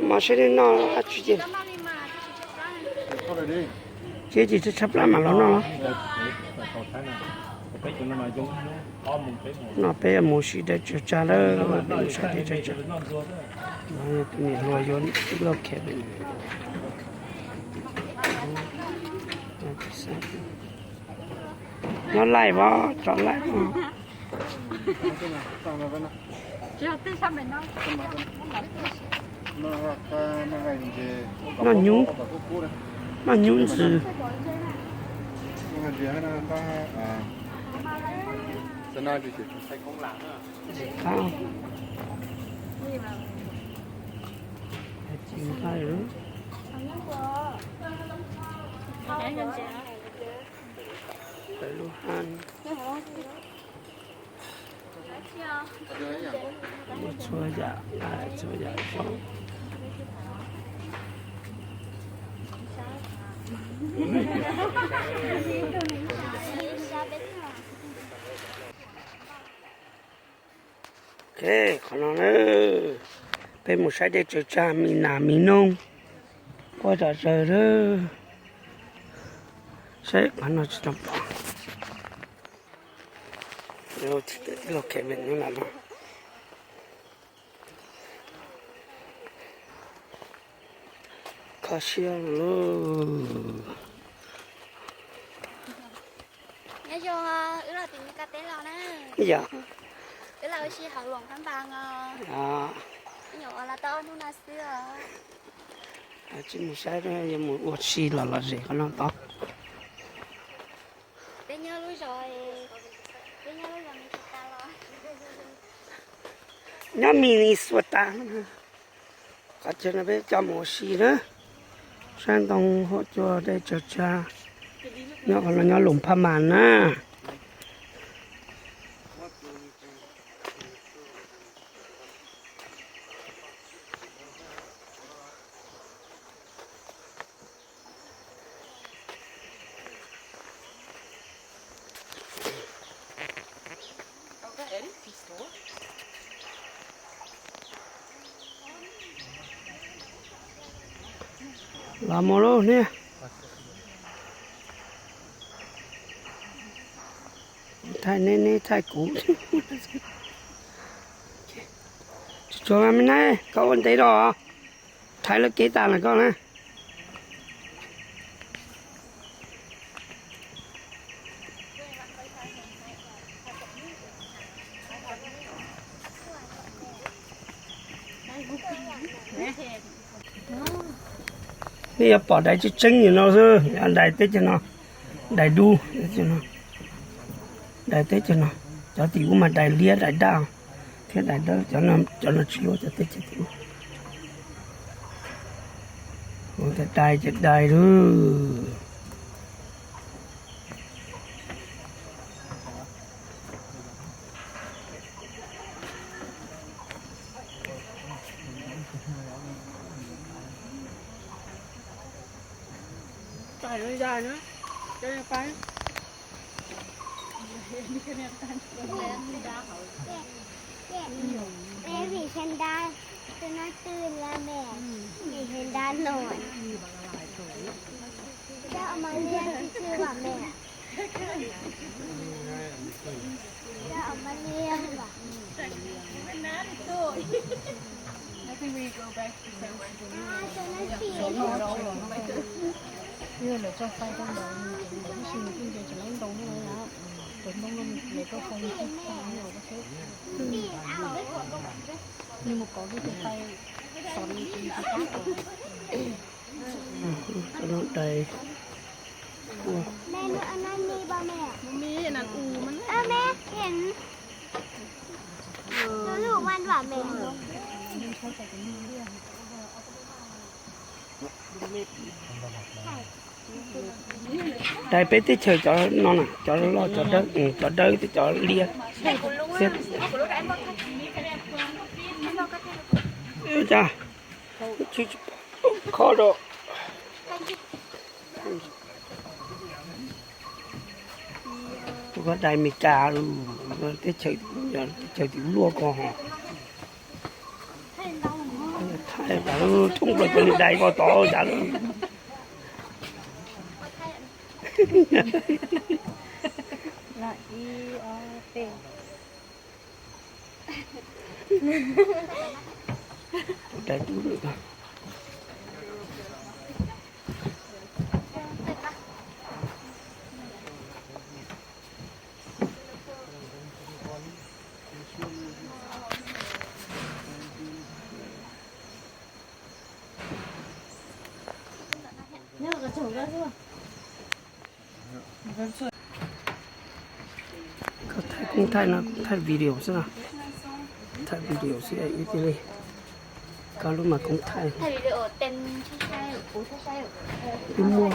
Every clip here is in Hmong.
Mov saib nej noj dab tsi ces, ces tsis tshaj plab mam los noj los. No peb mus si dej tsaws tsag lawm, peb mus saib dej tsaws tsag. Tus niam hluas yuav tij laug Kevin. Nyob laij os, tso laij os. Noj nyub, noj nyub ntxwv. Lub hab. Muaj txhua yam, txhua yam zoo. Ok, qhov no na, peb mus saib dej tsaws tsag, mi nas mi noog quaj zom zaws lawm. Saib qhov no tsis tau pom. Tij laug Kevin nyob ntawm no. Kho siab lauj. Nyob zoo, wb los tim Meskas teb los na. Yog. Wb los ua si hauv Luam Phab Npas os. Nyuam qhuav los tau ob hnub no xwb os. Tsis mus saib, yuav mus ua si los lom zem qhov no tod. Peb nyob lub zos, peb nyob lub zos Minnesota los. Nyob Minnesota. Qhov chaw no peb coj mus ua si na. Saib ntoo huab cua dej tsaws tsag. Nyob qhov no nyob Luam Phab Npas na. Los mus lauj niag. Thaij neb, neb thaij kuv. Tsis tshua me na, koj ua ntev los, rhais lawv kev tas lawm koj na. Nej yuav pom dais tseeb tseeb nim no xwb, dais teb chaws no, dais dub, dais teb chaws no, cov tim ub mas dais liab dais daj thiab dais dawb, cov no tsis luaj cov teb chaws tim ub. Ua cas dais ces dais lawm. Peb vim xyoo dab, tus no twg la me, vim xyoo dab no. Coj Amalias twg twg vam me. Coj Amalias vam. Tus no tsis. Yog lawv tso fais rau ntawd, tab sis nws kuj nce tsis laib ntoo li lawm. Cov ntoo no nws tsis nce tau fais, nws kuj tag li os. Nws mus kov lub tus fais xov nws tsis nce tau. Dais. Dais peb teb chaws cov no na, cov loj cov dawb, cov dawb thiab cov liab. Cas kho rau. Tus ko dais Meskas lawm. Teb chaws, teb chaws tim luaj ko ho. Thaij tas coob plaws cov niag dais ko tod tas lawm. Koj thaij koob thaij no, koob thaij video xwb no. Thaij video xwb ib tiag li. Koj lub mas koob thaij. Twb muaj.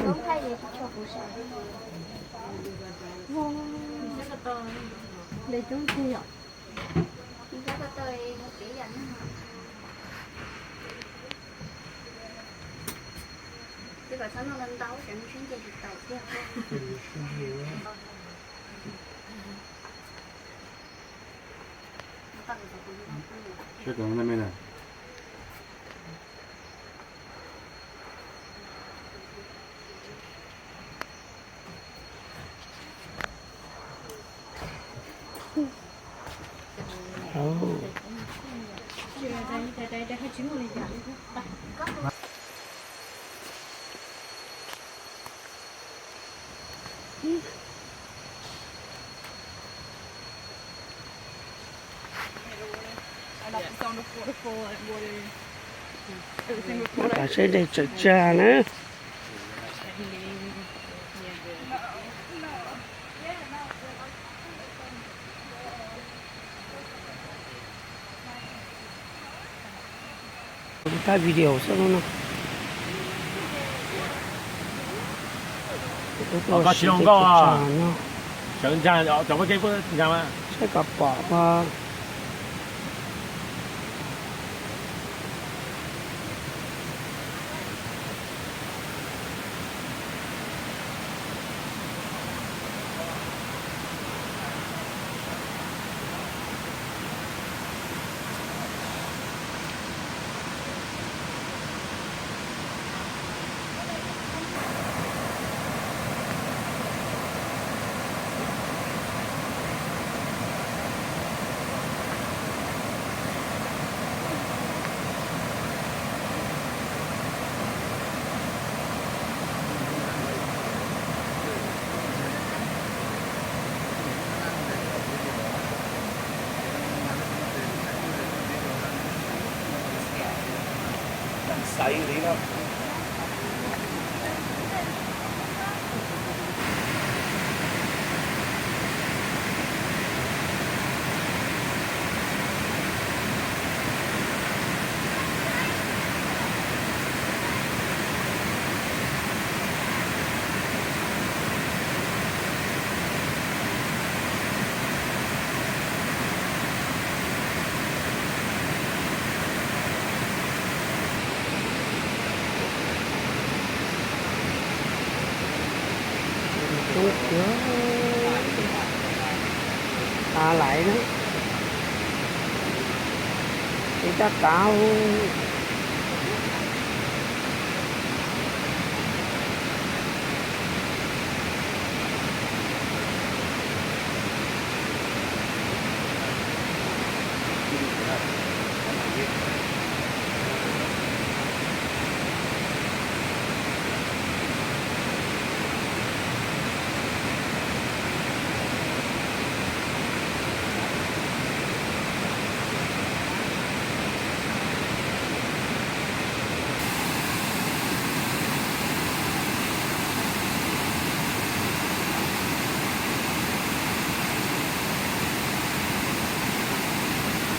Saib dej tsaws tsag na. Thaij video xwb no. Koj tsis zoo nkauj, sawv ntsa cov pab keeb ntsa mas saib kom pom. Coob tiag, tas lais na, tsis tab tav.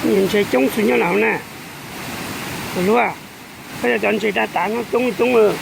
Ntshe coob xwb nyob lawm na. Luag, koj yog cov ntses daj tas no coob coob lawm.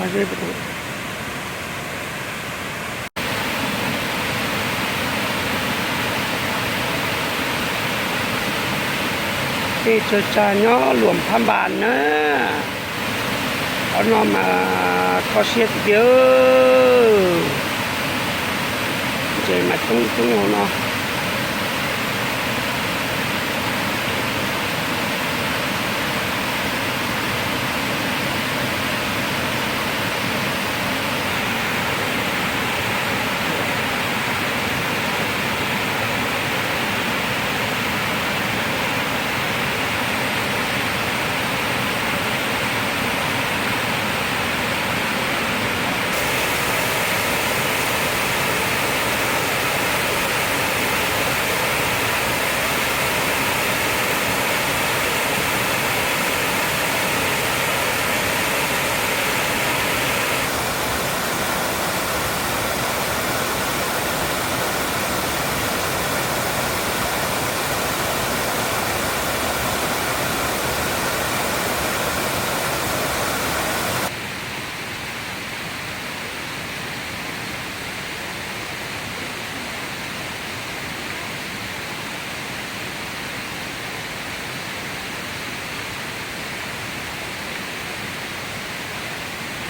Tej tsaws tsag nyob Luam Phab Npas na. Qhov no mas kho siab tiag tiag. Ntses mas coob coob hauv no.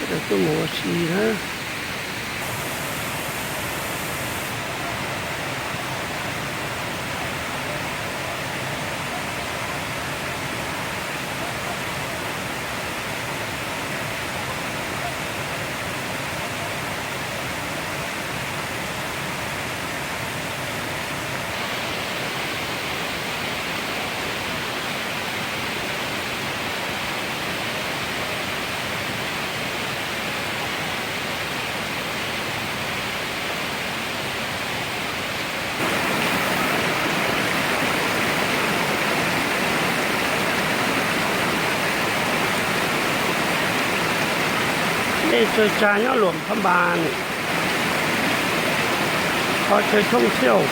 Tuaj mus ua si na. Dej tsaws tsag nyob Luam Phab Npas, qhov chaw thooj thiab.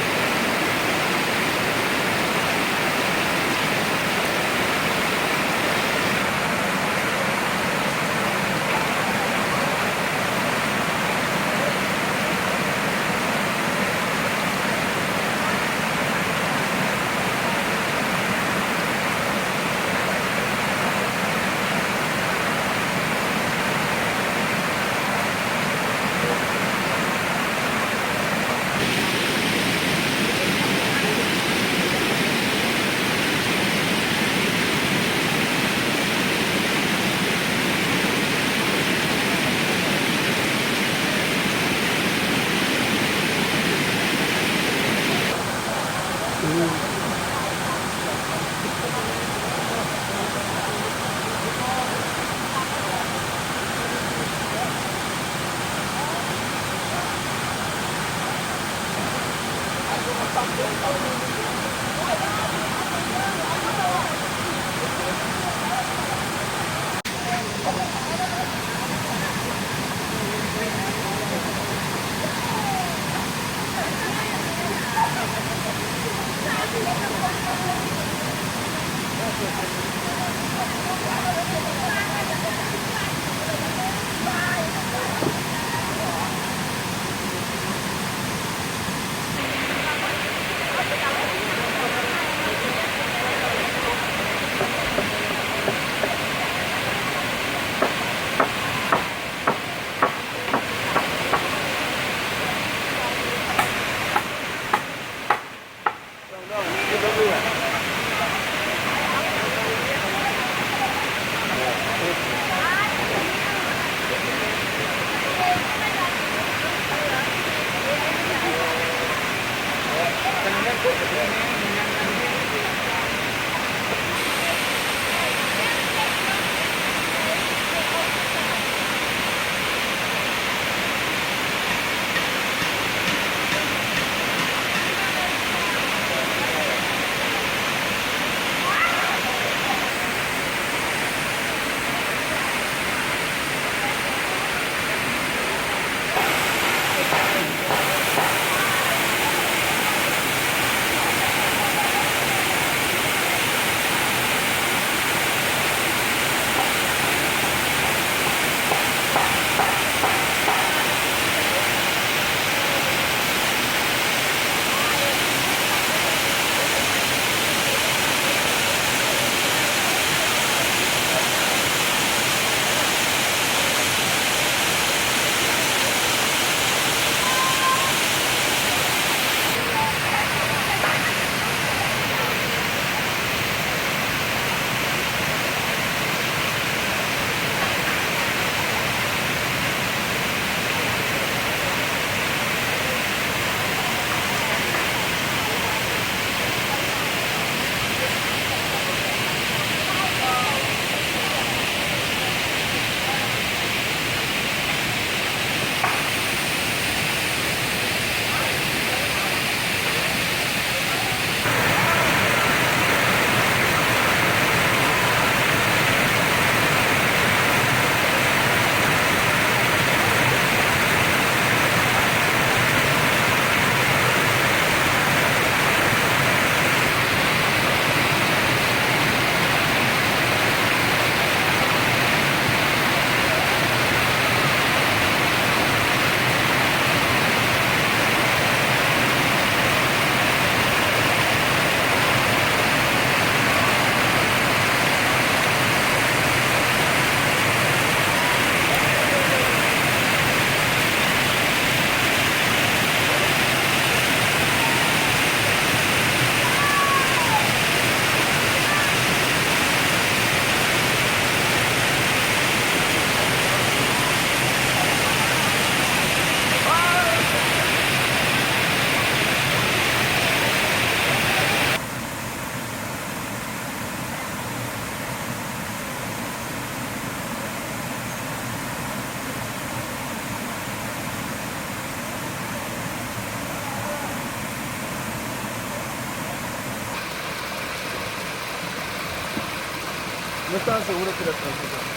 No estaba seguro que era francesa.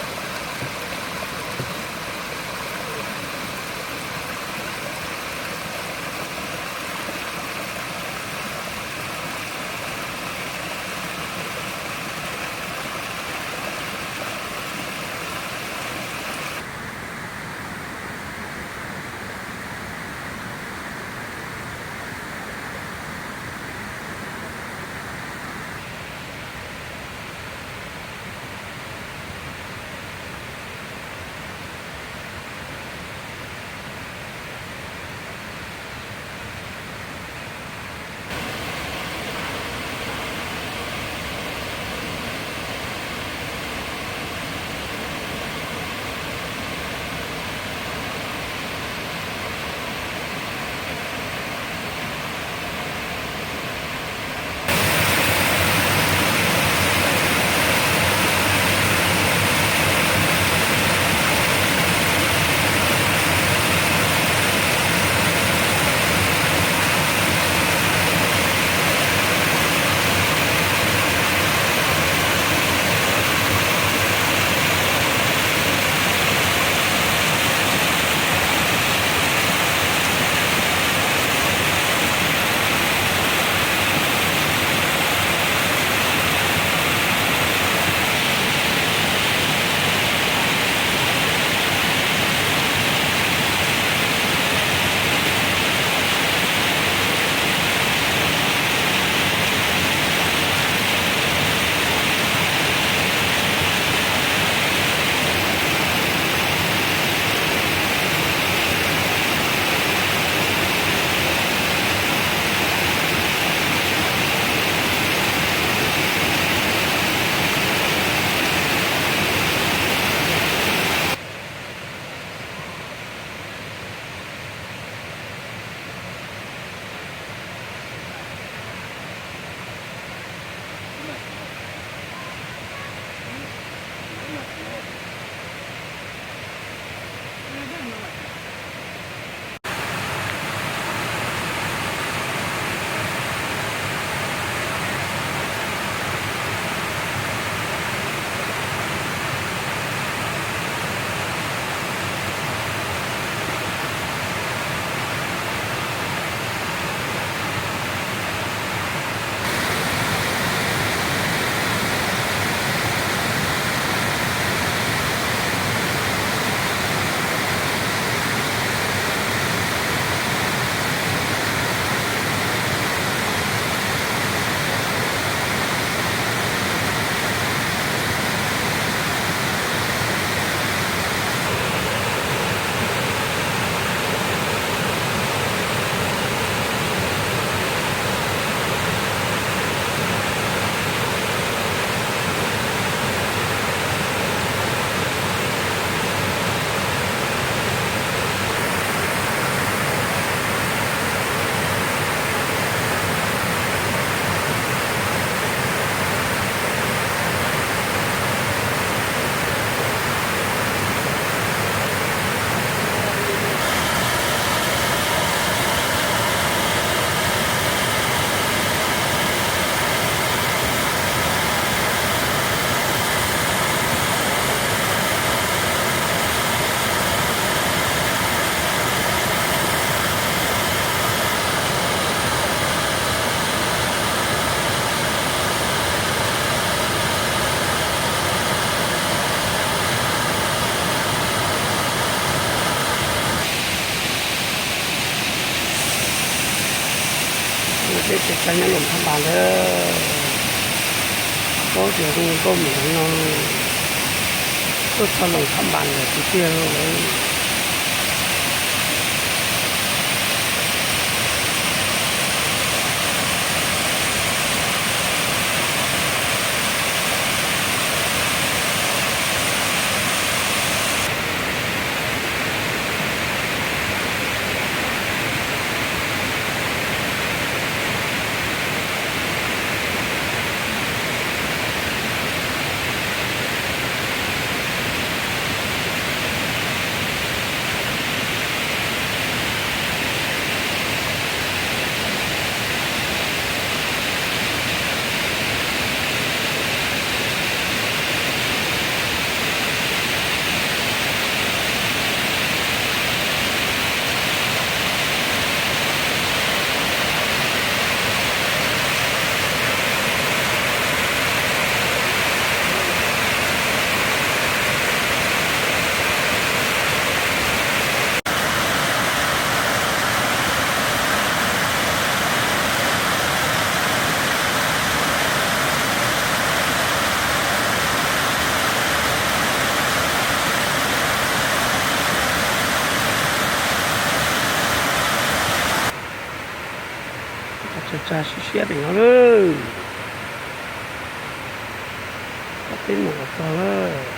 Peb tseem tshaj nyob Loos Thab Npas ntawd, paub tias zoo nkauj mus nrad no, tuaj txog Loos Thab Npas lawm tiag tiag lawm. Tsag tsag siab siab pem no lawm. Peb mus kom txog lawm.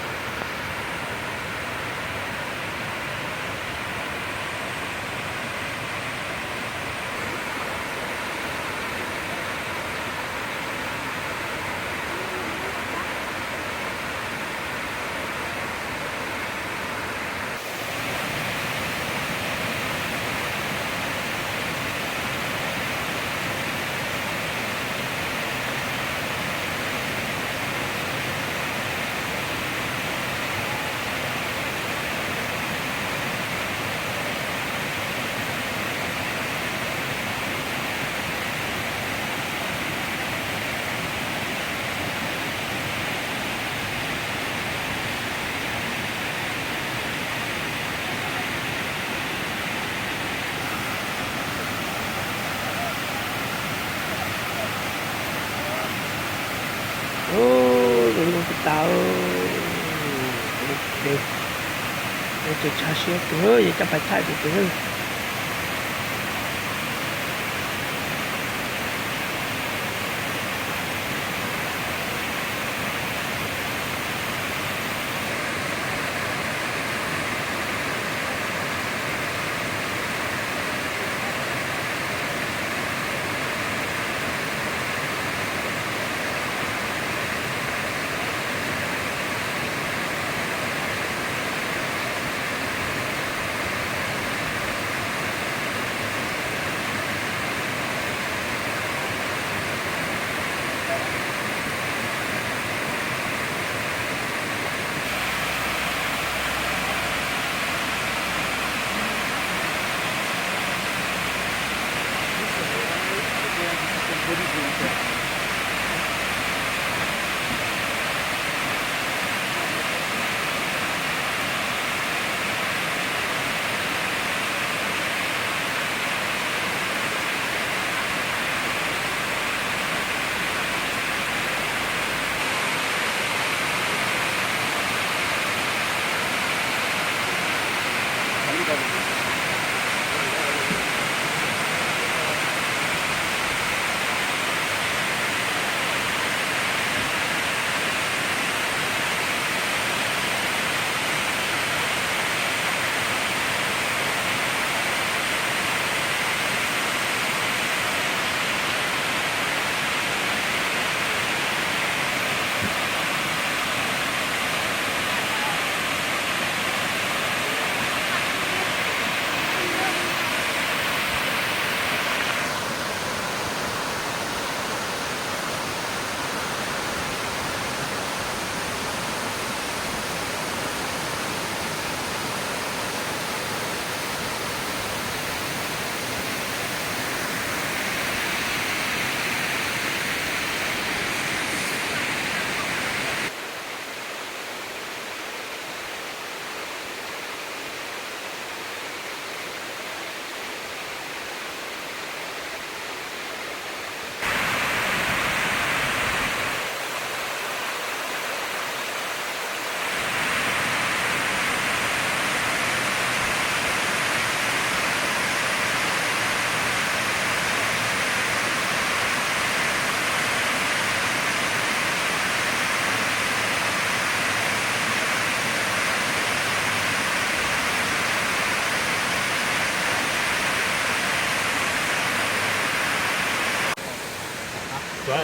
Zoo nkauj tsis tas, kuv li kuv de, de ces tsag siab tiag, yog coj pais thaij tiag tiag.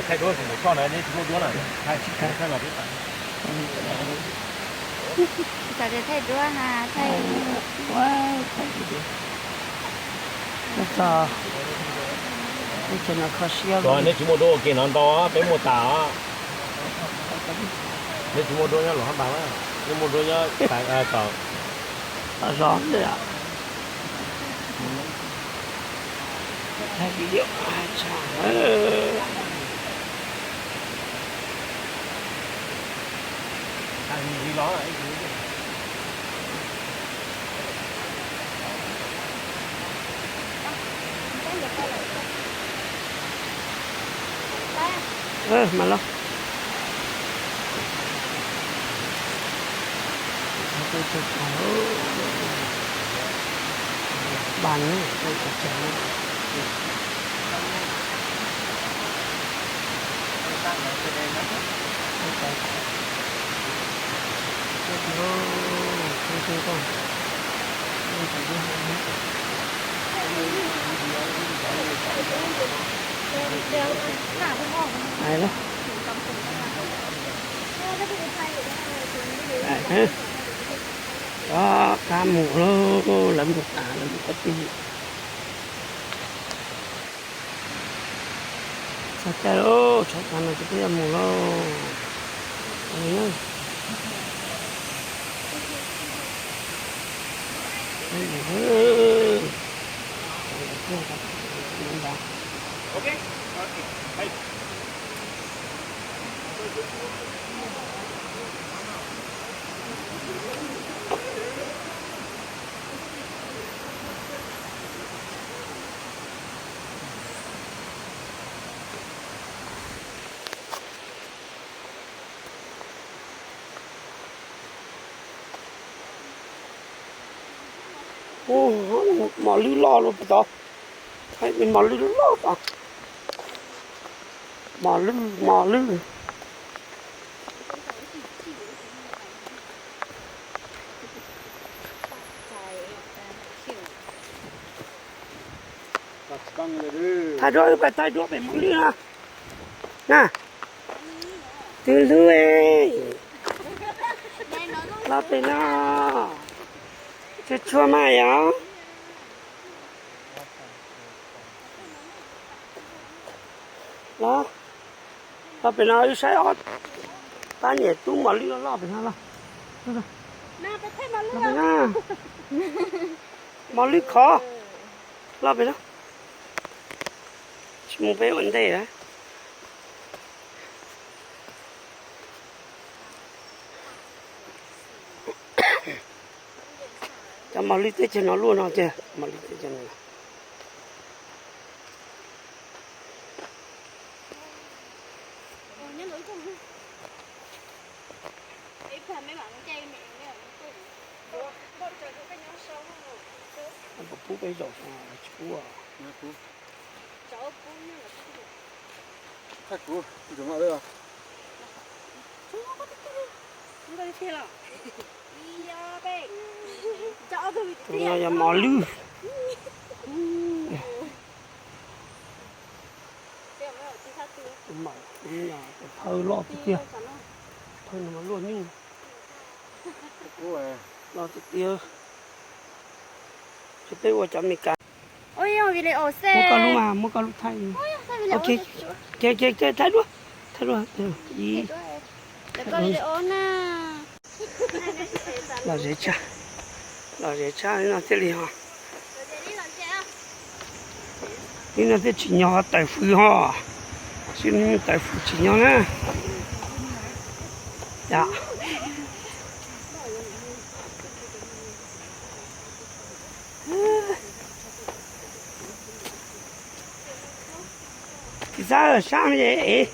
Thaij duab tsis ntawm koj na, neb tsis muaj duab na. Thaij, thaij no twb tas. Tsis tas tias thaij duab ha, thaij. Thaij tias, thaij tias, neb tsis muaj duab ua ke no ntau, peb muaj tas os. Neb tsis muaj duab nyob Luam Hab Npas, neb muaj duab nyob tom zos ntawd. Thaij video tshaj. Mas los. Peb tuaj txog, npaj ne, tuaj txog txog ne. Tov qab mus lauj, lawv mus tas lawv mus qab tig. Txog caij lauj, tshab tas no ces peb yuav mus lauj. Mos lwj loj luaj puas tod. Mos lwj loj tod. Mos lwj, mos lwj. Thaij duab, wb pais thaij duab pem mos lwj na. Na, tus hlub, los pem no, tsuag tsuag mas yom. Los, los pem no wb saib ob pab niam tub mos lwj loj loj pem no los. Los pem no, mos lwj khov, los pem no. Tsis mus peb ua ntej a. Cov mos lwj teb chaws no luaj no tiag, mos lwj teb chaws no. Puas pub peb zaum tsis pub. Tus no yog mos lwj. Tus phawj loj tiag tiag. Phawj no mas luaj nyuj. Loj tiag tiag. Ces peb ua cov Amelikas. Muab koj lub mas, muab koj lub thaij. Ok, thaij duab, thaij duab. Ib, lom zem tshaj, lom zem tshaj li no thiaj li ho. Li no thiaj tsim nyog tawm fws ho, tsis tawm fws tsim nyog na. Txiv Xab, sab es,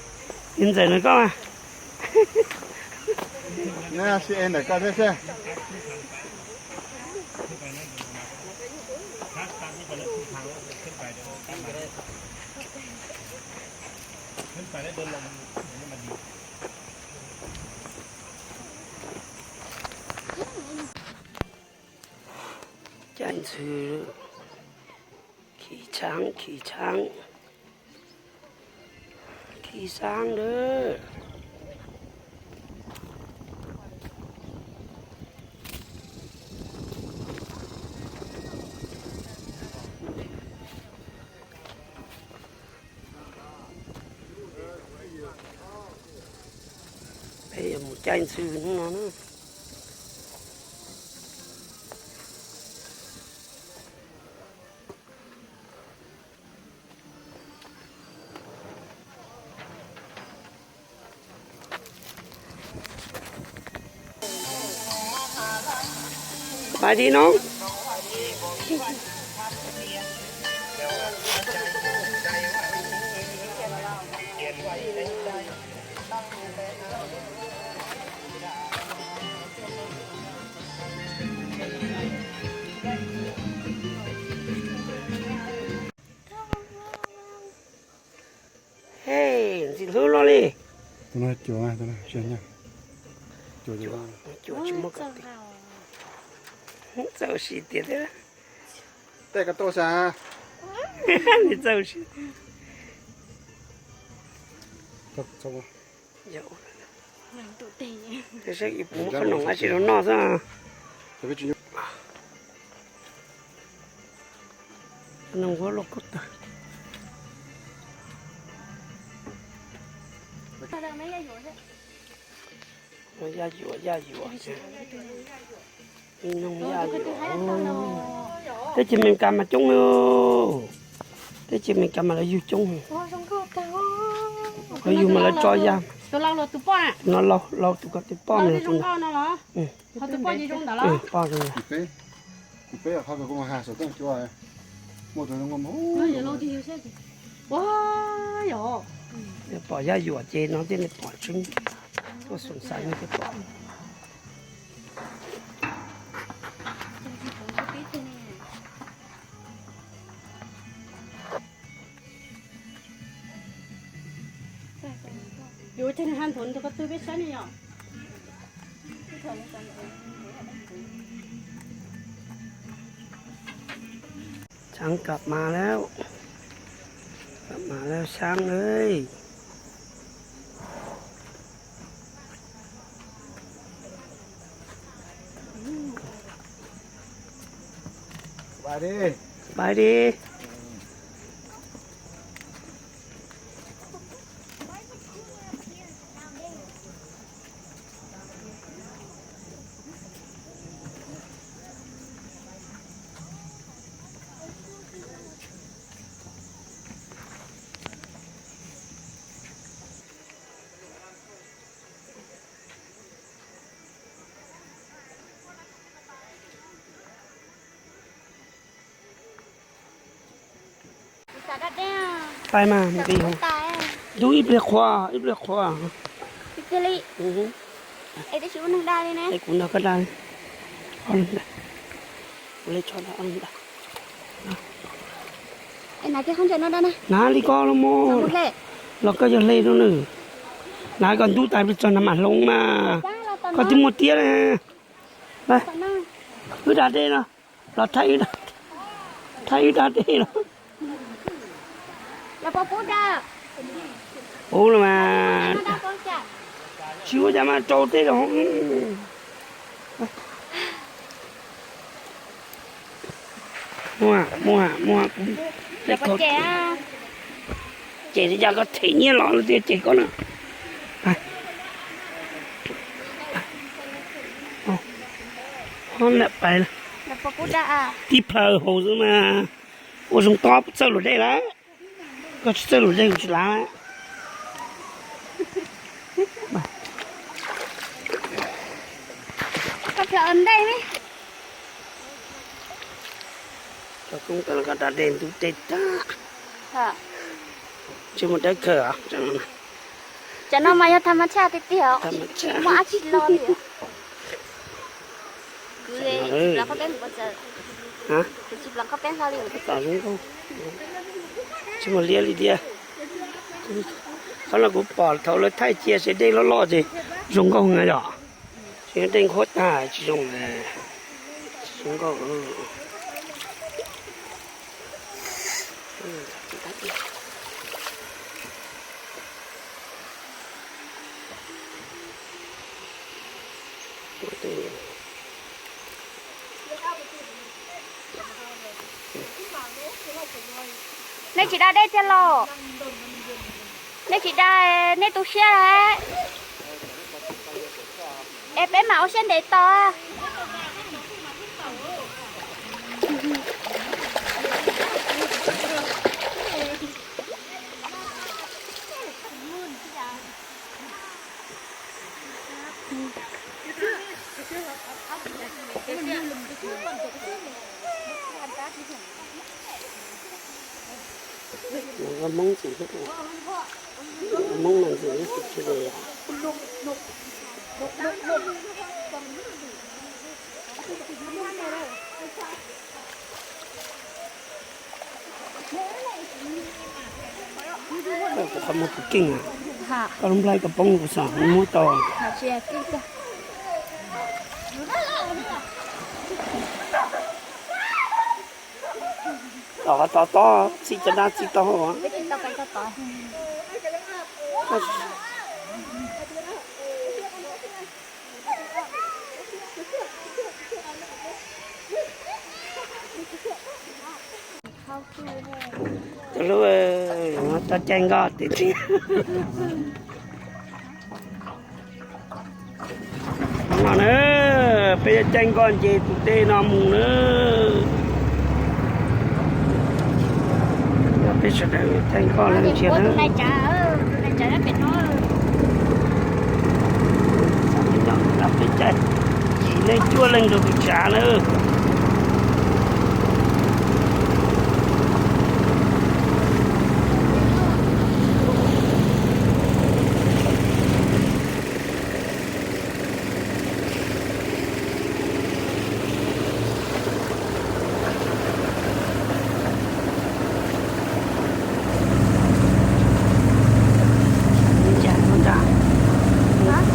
tus ntxawm ntawm koj mas. Caij ntxhw, khi tshaab, khi tshaab, khi xaab lawm. Peb yuav mus caij ntxhw hnub no na. Pais li no. Hej, ntxim hlub luaj li. Tus no cuav, tus no tsis nyob. Cuav, cuav tsis muaj koj tiag. Txawj ua si tiag thiab. Tej ko tau sa. Nws txawj ua si. Saib ib puas muab qhob noom dab tsi rau noj xwb. Qhob noom huab loj kub tag. Yaj yuam, yaj yuam. Ib noog yaj yuam. Teb chaws Amelikas mas coob li. Teb chaws Amelikas mas lawv yug coob. Lawv yug mas lawv tso yaj. Tus no laus, laus tus ko tus poj mas tus no. Poj zoo. Pom yaj yuam ces no thiaj li pom tseeb. Tuaj xum xaiv no thiaj pom. Yuav ua cas nws ha nthuav ntawm ko tw peb saib ne yom. Sáng cặp màแล้ว, cặp màแล้วsáng ơi. Bay đi. Bay đi. Pais mas, ntub ib pliag qhuav, ib pliag qhuav. Es kuv nrog koj da li. Ob leeg da. Kuv le tso da ob leeg da. Hnav li koj los mas. Los koj yog hle rau nws. Hnav kom ntub tas plig txog hnav mam hloov mas. Koj twb muaj tiab li. Wb da dej no. Los thaij wb da dej no. Ub los mas. Tsis ua cas mas rau tej los. Muaj, muaj, muaj. Ces li cas koj them nyiaj los lawm tias ces koj na. Ho lam pais tib plaws hauv xwb mas. Ua zoo tob txawj luam dej lawm. Koj tsis txawj luam dej kuv tsis lav. Koj koob tau koj da dej ntub dej tag. Tsis muaj dawb kawg. Cov no mas yog tham mas tshaj tiag tiag, muaj dab tsi lo li. Kuv tsis plam qhov peb mus pov tsawg. Kuv tsis plam qhov peb hlo li. Tom zoo nkauj, tsis muaj liab li tiag. Qhov no kuv pom thaum lawv thaij cia seb dej loj loj ces zoo nkauj na yom. Tsis dej nqhuab tag tsis zoo, tsis zoo nkauj. Nej tsis da dej tiag los? Nej tsis da, nej tu siab lawm. Es peb mam ua siab ntev tos. Hmoob ntxim hlub, Hmoob mas ntxim hlub tsis tshua li. Kuv qhov muag puv keej na. Koj lub nplhaib koj poob kuv xav muab tau. Tom qhov tod tob txij caj dab txij tau. Tus hlub, tau caij nkoj tiag tiag. No na, peb yuav caij nkoj nce tus dej no mus na. Peb sawv daws caij nkoj los nrhiav na. Peb caij yim leej cuaj leej rau tus tsav na. Ncaj nruab nrab,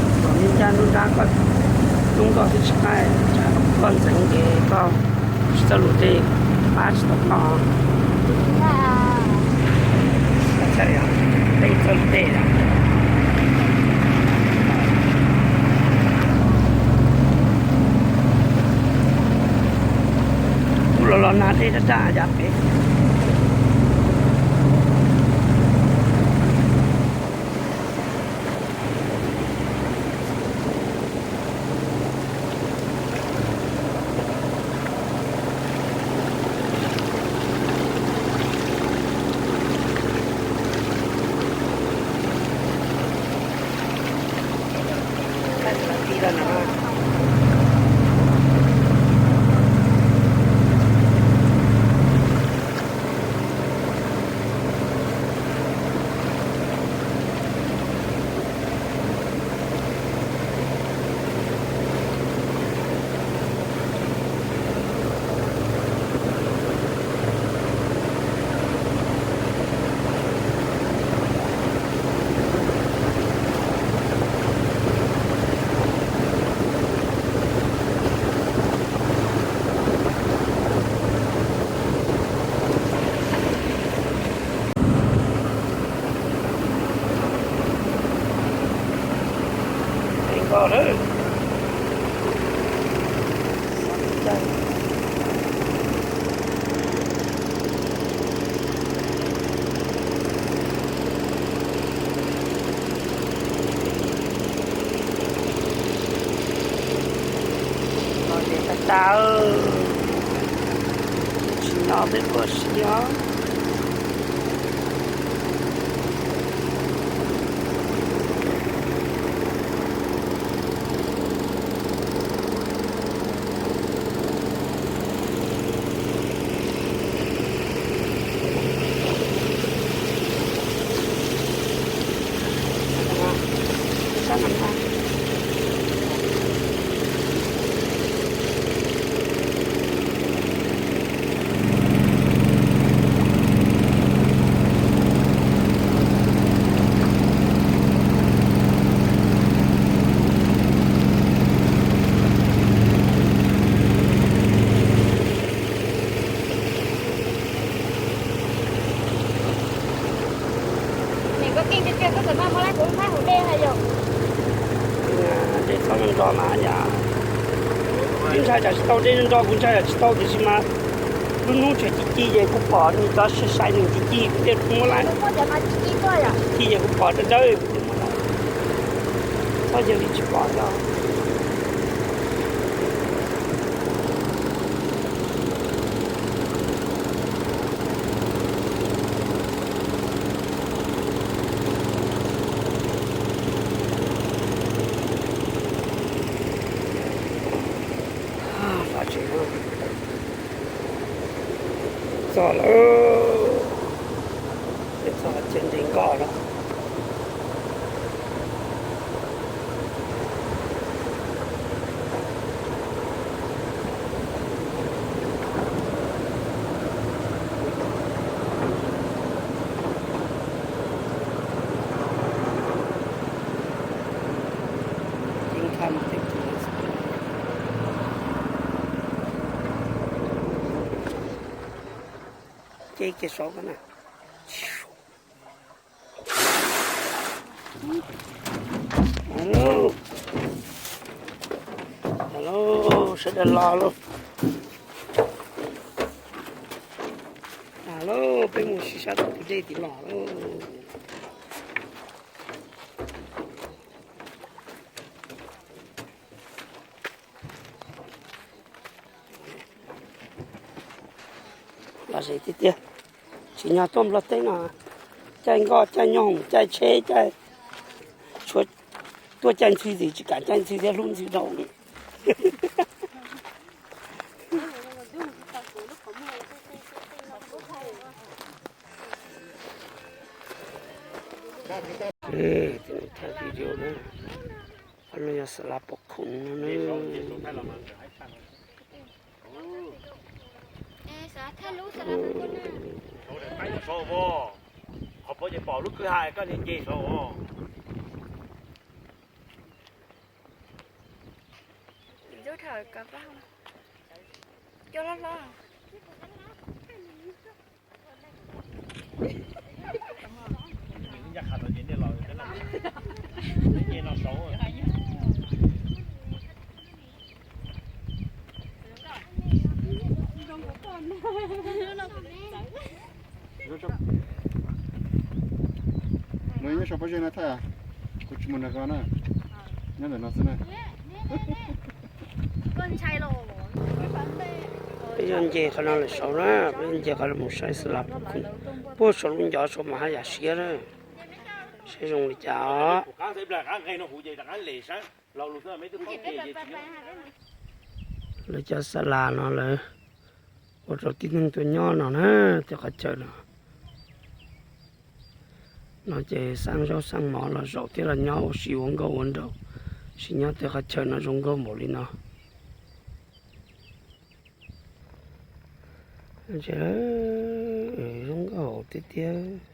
ncaj nruab nrab koj, tub nkoj twb tsis qaij, koj ntxeev ces koj tsis txawj lus dej, pab tsis tau koj. Txawj lus dej os. Kuv los los nag dej daj daj yav pem. Los ces tag tag, tsis nyob peb puas siv os. Niam, koj keej tiag tiag, koj txawm maj muab laib kuv lub nplhaib hauv dej na yom. Dej txhob nrog mas yom. Kuv ntshai tsam tsis tau, dej nrog kuv ntshai tsam tsis tau tiam sis mas lub hnub tseem ci ci ces kuv pom nws cov sai sai nws ci ci kuv thiaj muab laib. Ci ci ces kuv pom dawb dawb kuv thiaj muab laib. Txhob yog li tsis pom os. Txog lawm, peb txog tsev nres nkoj lawm. Kiag saud ko na. Los lauj, sawv daws los lauj. Los lauj, peb mus sib sab tom tus dej tim los lauj. Los ze tiag tiag, tsim nyog tuaj Nplog teb no, caij nkoj caij nyooj caij tsheb caij, tshuav tuaj caij ntxhw tsis kam caij ntxhw thiab hlub ntxhw dhau. Qhov no yog xab las pom khoom no na. Qhov pom ces pom lub kwj ha koj nce saud. Nws nyob saum pob zeb na Thaij, kuv tsis mus nrog koj na, nyob ntawm no xwb na. Peb yuav nce qhov no lawm saud na, peb yuav nce qhov no mus saib xab las pom khoom puag saum lub ncov saud mas haj yam siab na, saib zoo li cas os. Lawv cov xab las no lawv ua rau tib neeg tuaj nyob no na, tej qhov chaw no. No ces xaj zaub xaj mov los zaum thiab los nyob ua si ua nkauj ua nraug, sim nyob tej qhov chaw no zoo nkauj npaum li no. Zoo nkauj tiag tiag.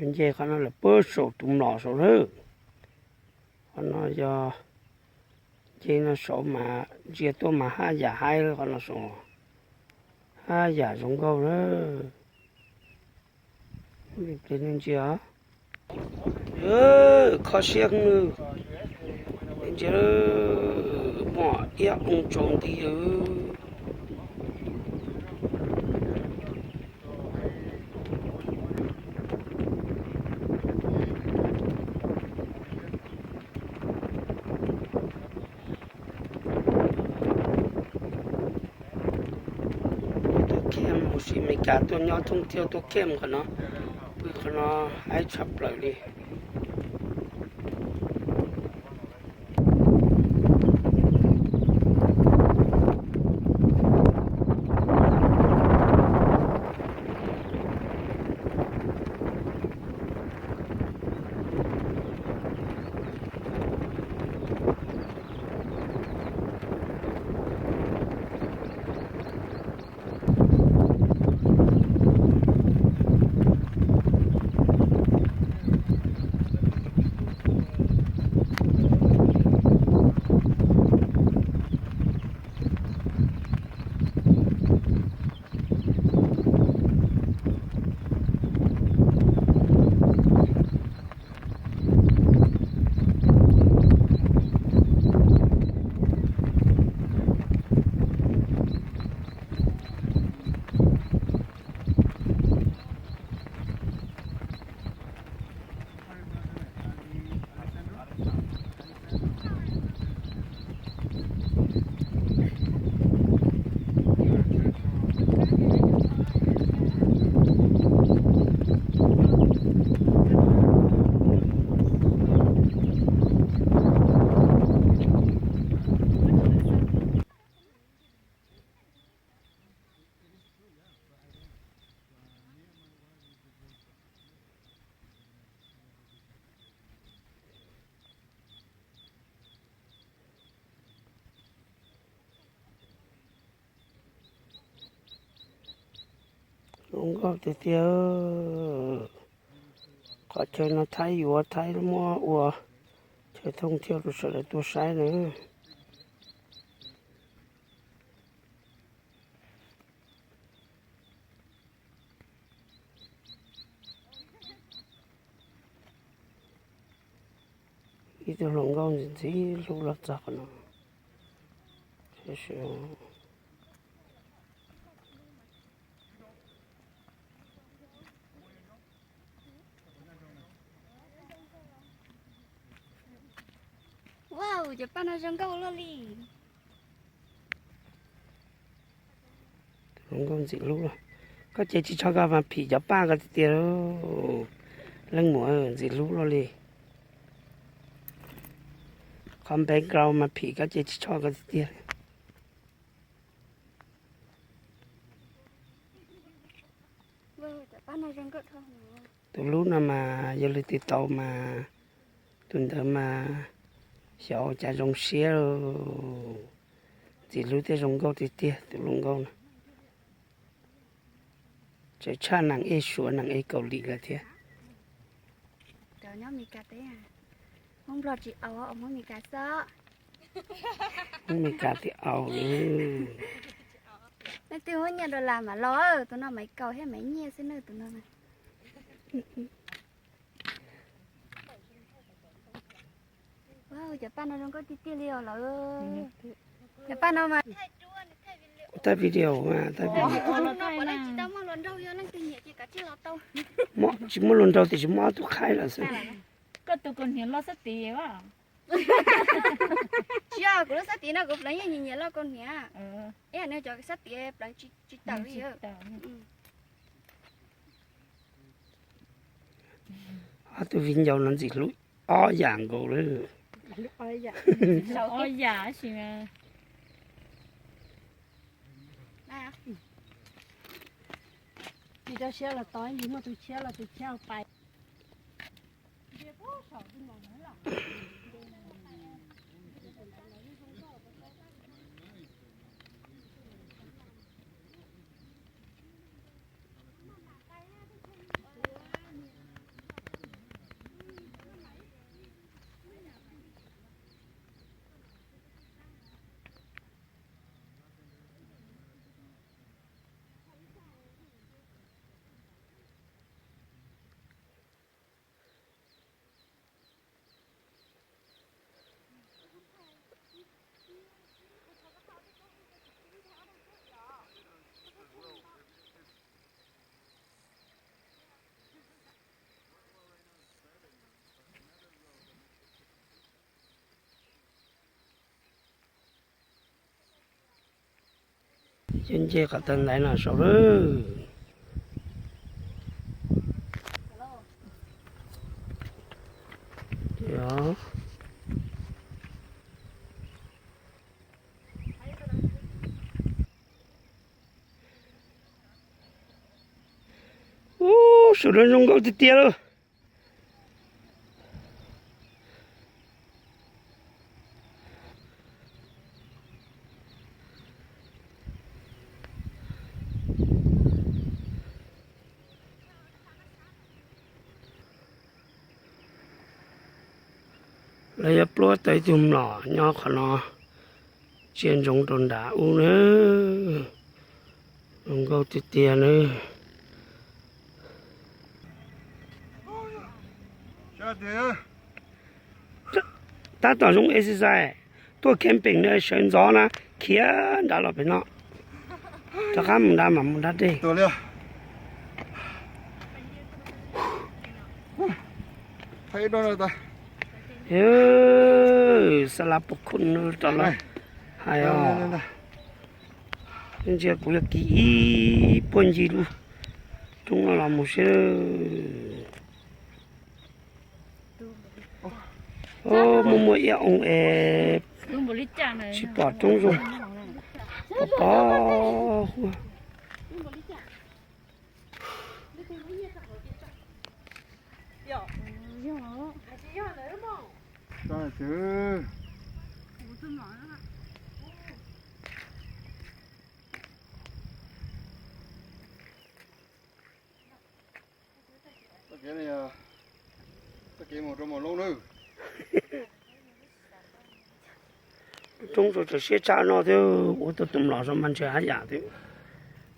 Nce qhov no lawm puag saum tus mlom saud lawm. Qhov no yog nce no saud mas ntsia tuaj mas haj yam haib qhov no saud, haj yam zoo nkauj lawm. Ntsia, kho siab, ntsia, muaj iab oo tsaus nti. Tuaj camp ua si Meskas tuaj nyob thoob thiab tuaj camp qhov no, pw qhov no haib tshaj plaws li. Zoo nkauj tiag tiag. Qhov chaw no Thaib yuav, Thaib muab ua chaw thooj thiab rau sawv daws tuaj saib na. Ib tug hluas nkauj ntxim ntxim hlub los txog qhov no. Wow, cov paj no zoo nkauj luaj li. Tus hluas nkauj ntxim hlub, koj ces tsis tshua koj mas phim cov paj ko tiag tiag. Leej muam ntxim hlub luaj li. Qhov background mas phim koj ces tsis tshua ko tiag tiag. Tus hlub no mas yog leej twg tau mas tus ntawd mas xyov cas zoo siab. Ntxim hlub thiab zoo nkauj tiag tiag tus hluas nkauj no. Tseem tshaj neeg ej Suav neeg ej Kaus Lim lawm thiab. Cov nyob Meskas teb, Hmoob Nplog tsis aus, Hmoob Meskas xwb. Hmoob Meskas thiaj aus. Leej twg muaj nyiaj dollar mas los, tus no Maiv Kaus thiab Maiv Nyiaj xwb na tus no. Cov paj no zoo nkauj tiag tiag li os lawm. Cov paj no mas, kuv thaij video mas, thaij video. Tsis muaj hluas nraug, yog leej twg nyiam ces kav tsij los tau. Tsis muaj hluas nraug tiam sis muaj ob tug qhaib lawm xwb. Koj tus kaus hniav loj xab tiv. Tsis yog, kuv lub xab tiv no kuv pleev yeej nyiam nyiam loj kaus hniav. Ib yam nws cov xab tiv pleev tsis tawm li. Ob tug viv ncaus no ntxim hlub ob yam nkaus li. Ob yam sis. Tsis rau siab los tau, muaj tus tshiab los tus tshiab pais. Cov ncej qhov tawg ntaiv no saud lawm. Ub, saum no zoo nkauj tiag tiag lawm. Lawv yuav pluab tau ib tug mlom nyob qhov no, ntsia ntsoov rau nram ub na. Zoo nkauj tiag tiag na. Tab tom zoo exercise, tuaj camping na sawv ntxov na, khiav nrad los pem no. Rov qab mus nrad mam mus nrad dej. Xa la pus khun rau lawv hais os. Ntsia kuv yuav kis ib puag ncig lub roob no los mus seb. Muaj muaj iab oo es tsis pom roob zoo. Pom pom huab. Tag kis mus rau Mos Loob nawb. Roob rau txawm siab tshaj no thiab, ua tau tus mlom zov mas ntshe haj yam thiab,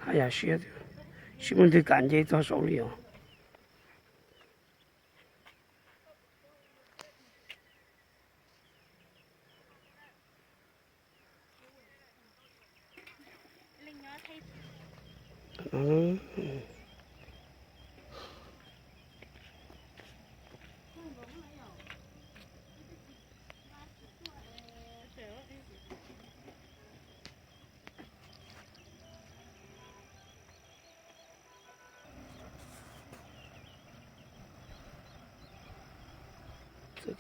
haj yam siab thiab, tsis muaj leej twg kam nce txog saud li os.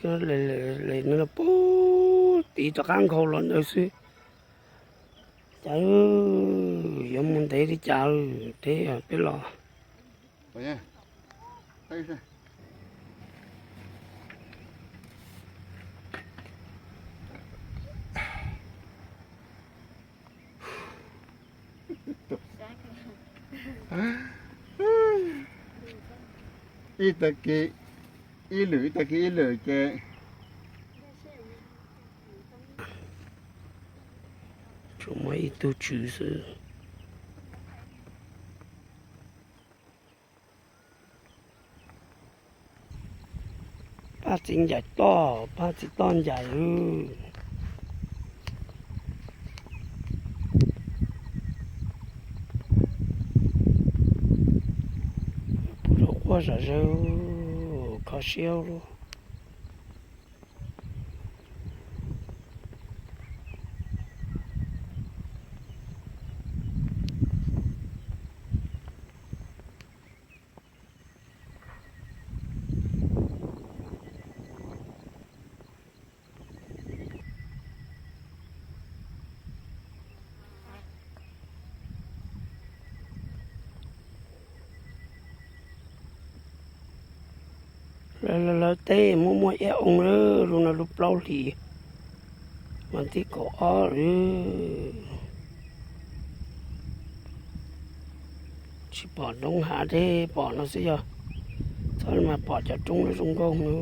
Lawv no puag tid rov qab nkhaus los ntawd xwb. Cas yuav mus ntev li cas, deb peb los. Ib tag kis ib lwm, ib tag kis ib lwm ces tsuas muaj ib tug tswv xwb. Paj txiv ncaim toj, paj txiv toj ncaim. Pub rau quaj zom zaws, kho siab lawm. Lawv teb muaj muaj iab oo lawm, lub no lub plaub hlis, mas tib kaum ob lawm. Tsis pom roob hav deb pom no xwb yog, txhob mas pom cov roob lub zoo nkauj no.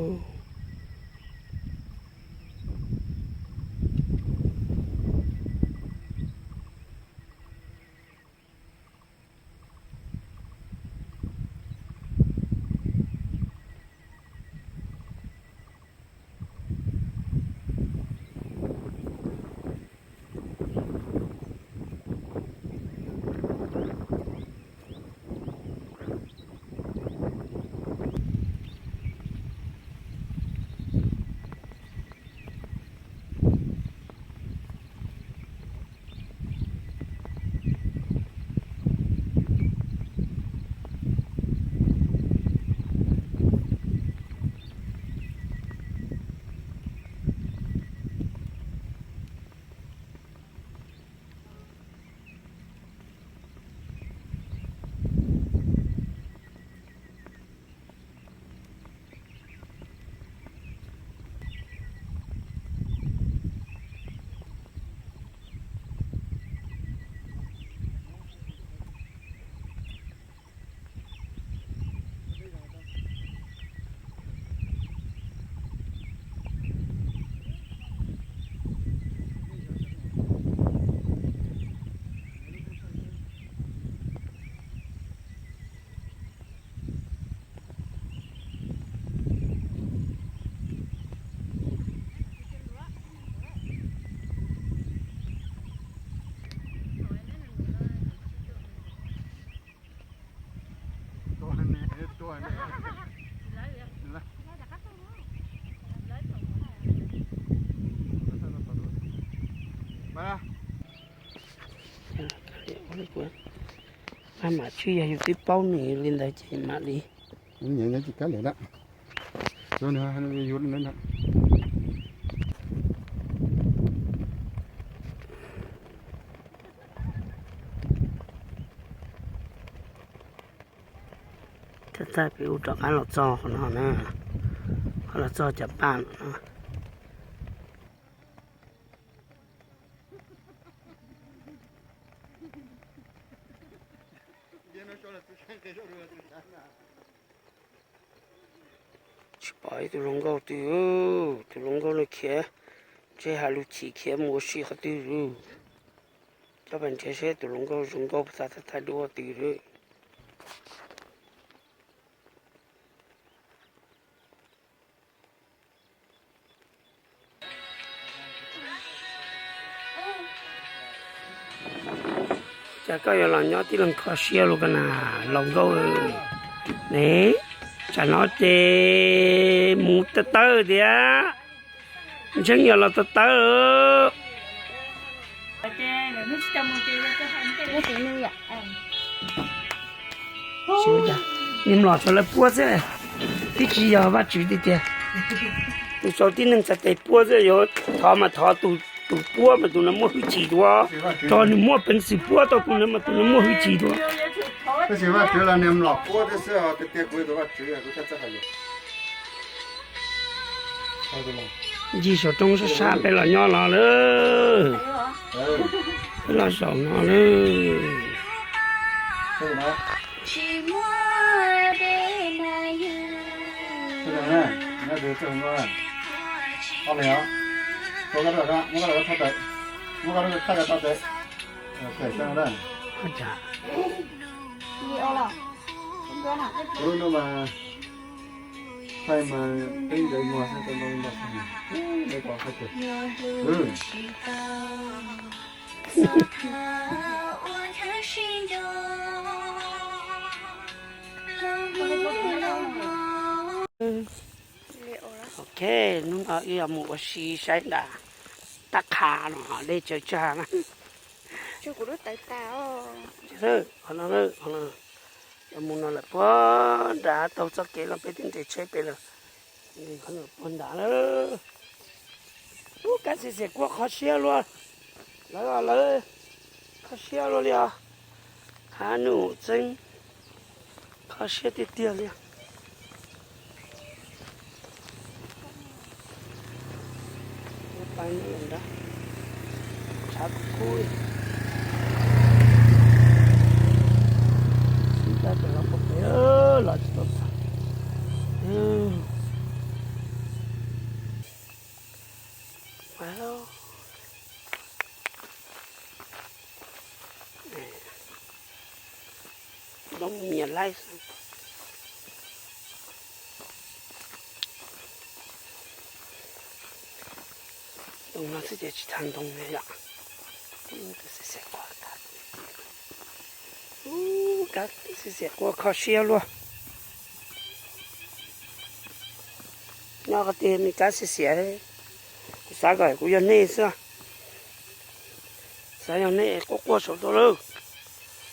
Maj mam tswj yog yus twb paub nws li ntawd ces mam li. Nyob tsis kab liam lawm. Tag tag peb ua rov qab los txog qhov no na, qhov los txog cov paj no. Qhov ib tug hluas nkauj twg, tus hluas nkauj no khiav, ntshe has lug chim khiav mus ua si qhov twg. Coj pais nrhiav seb tus hluas nkauj zoo nkauj txav thaij thaij duab twg. Cas koj yuav los nyob tib leeg kho siab luaj ko na, laus nkauj ne? Tsam no ces mus tawv tawv tiag, ntseeb yog los tawv tawv. Niag mlom tsuas lawv puab xwb, twb tsis yog Vajtswv tiag tiag. Tus tsaus tib neeg txhais tes puab xwb, yuav thov mas thov tus puab mas tus no muaj hwj chim dua, rau nws muaj peev xwm puab tau tus no mas tus no muaj hwj chim dua. Tab sis Vajtswv los niag mlom puab xwb, tiag tiag kuv tus Vajtswv kuv thiaj txawj hais lus. Ncig saum roob sab sab peb los nyob no lawm. Peb los zaum no lawm. Lub no mas thaij mas peb nkawd muag xwb, tau ntau li ntau xwb. Ok, hnub no wb yuav mus ua si saib nram tab qha no dej tsaws tsag na. Qhov no, qhov no, yuav mus no lawm puag nram taug txoj kev los peb twb nres tsheb pem lawm. Puag nram lawm. Ub, kab xiav xiav kua kho siab luaj. Lawv, lawv kho siab luaj li os. Hab num txeeb, kho siab tiag tiag li. Tshav kub kub li. Los tsis tau txog. Ntoo nyias laij xwb. Ntoo no xwb ces tsis tag ntoo li yom. Xiav xiav qua, xiav xiav qua kho siab luaj. Nyob qhov tiag me kab xiav xiav, kuv xav kom kuv yog nej xwb. Xav yog nej quaj quaj saum tau lawm,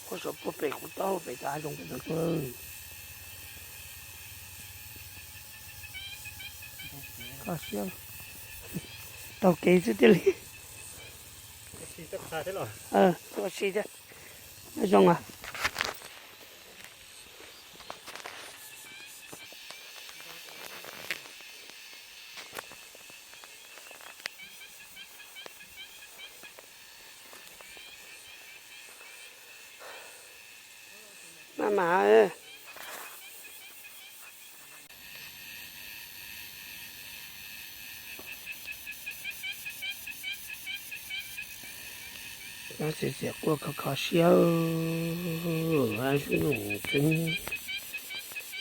quaj saum puag pem kuv taub hau pem cov hav zoov pem tod tuaj lawm. Kho siab, taug kev xwb thiaj li. Ua si thiab, nyob zoo os. Maj mam. Kab xiav xiav quaj kho kho siab, ab, num txeeb,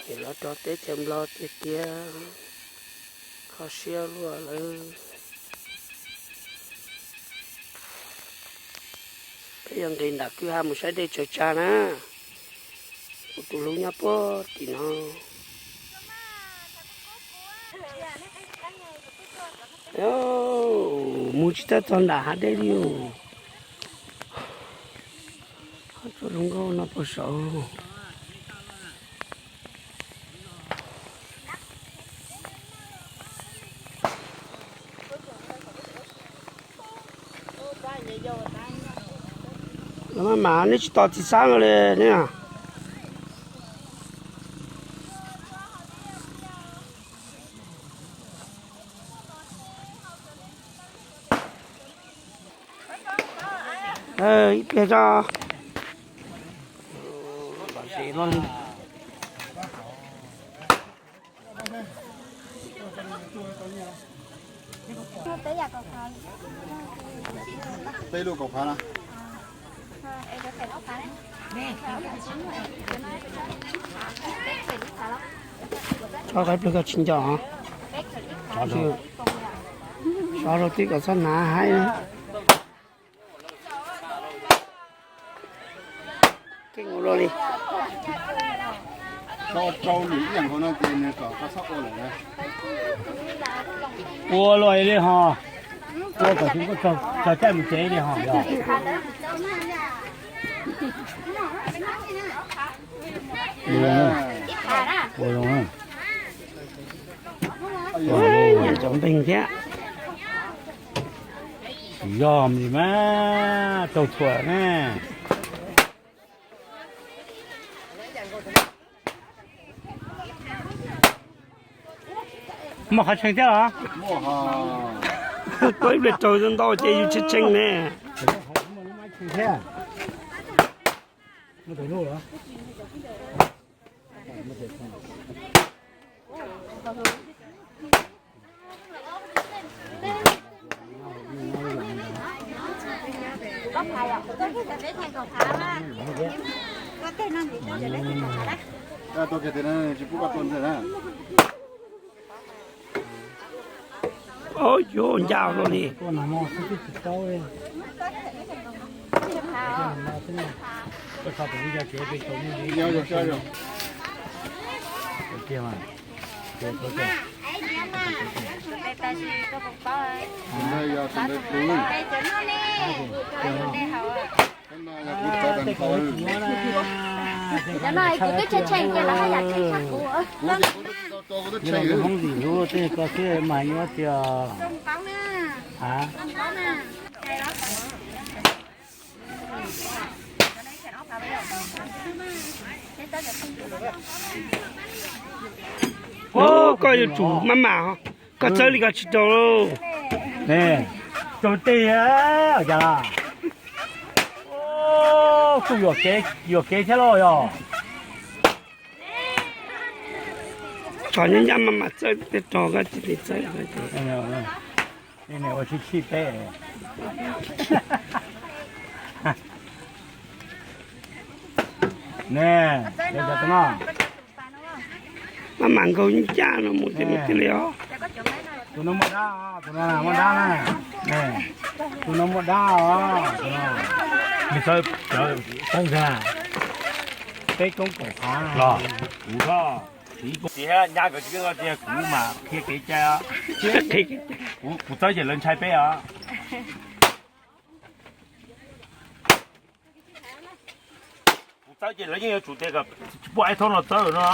ces los rau teb chaws Nplog tiag tiag, kho siab luaj lawm. Peb yuav nqis nram kwj ha mus saib dej tsaws tsag na. Kuv tus hlub nyob puag tim no. Mus tsis tau txog nram hav dej li os. Ob tug hluas nkauj no puag saud. Los maj mam, neb tsis tos txiv xab no li ne. Ib pliag tso. Lom zem no li. Peb lub kaum phav na. Tso qaib plwg koj tsis nco. Sov rau tib kom txhob hnav haib. Keej ua luaj li. Rau lwm ib yam nkaus no ces nws kom koj txhob ua lawm na. Ua luaj li ho. Ua kom tsis txog caij mus tsev li ho yog. Ua zoo. Ua zoo. Ua zoo. Cov npeeg thiab. Tsis yog li mas, raug thuam na. Muaj qhov tshee thiab los? Tau ib pliag raug ntau ces yus tshee tshee ne. Ub, yuav ncaj luaj li. Cov no kuv twb tshee tshee ces lawv haj yam tshee tshaj kuv. Hmoob ntxim hlub tej ko xwb mas yuav tias. Ub, koj yuav tsum maj mam, koj txawb li koj tsis raug lauj. Raug tej cas. Kuj yuam kev thiab lauj yog. Tso nyob ncaj maj mam txawb tej rog koj tsis txawb. Ua sib tshij peb. Ne, maj mam nkaug ncaj no mus tiag mus tiag li os. Tus no muaj dab, tus no muaj dab na. Tus no muaj dab os. Peb koob kaum phav los, kuv koj, kuv tiv nyab kawg tsis kawg tiag, kuv mas qhia kev cai. Kuv txawb ces lawv ntshai peb os. Kuv txawb ces lawv yeej yuav tsum tias kom tsis pub Aib Thaub no txawb no.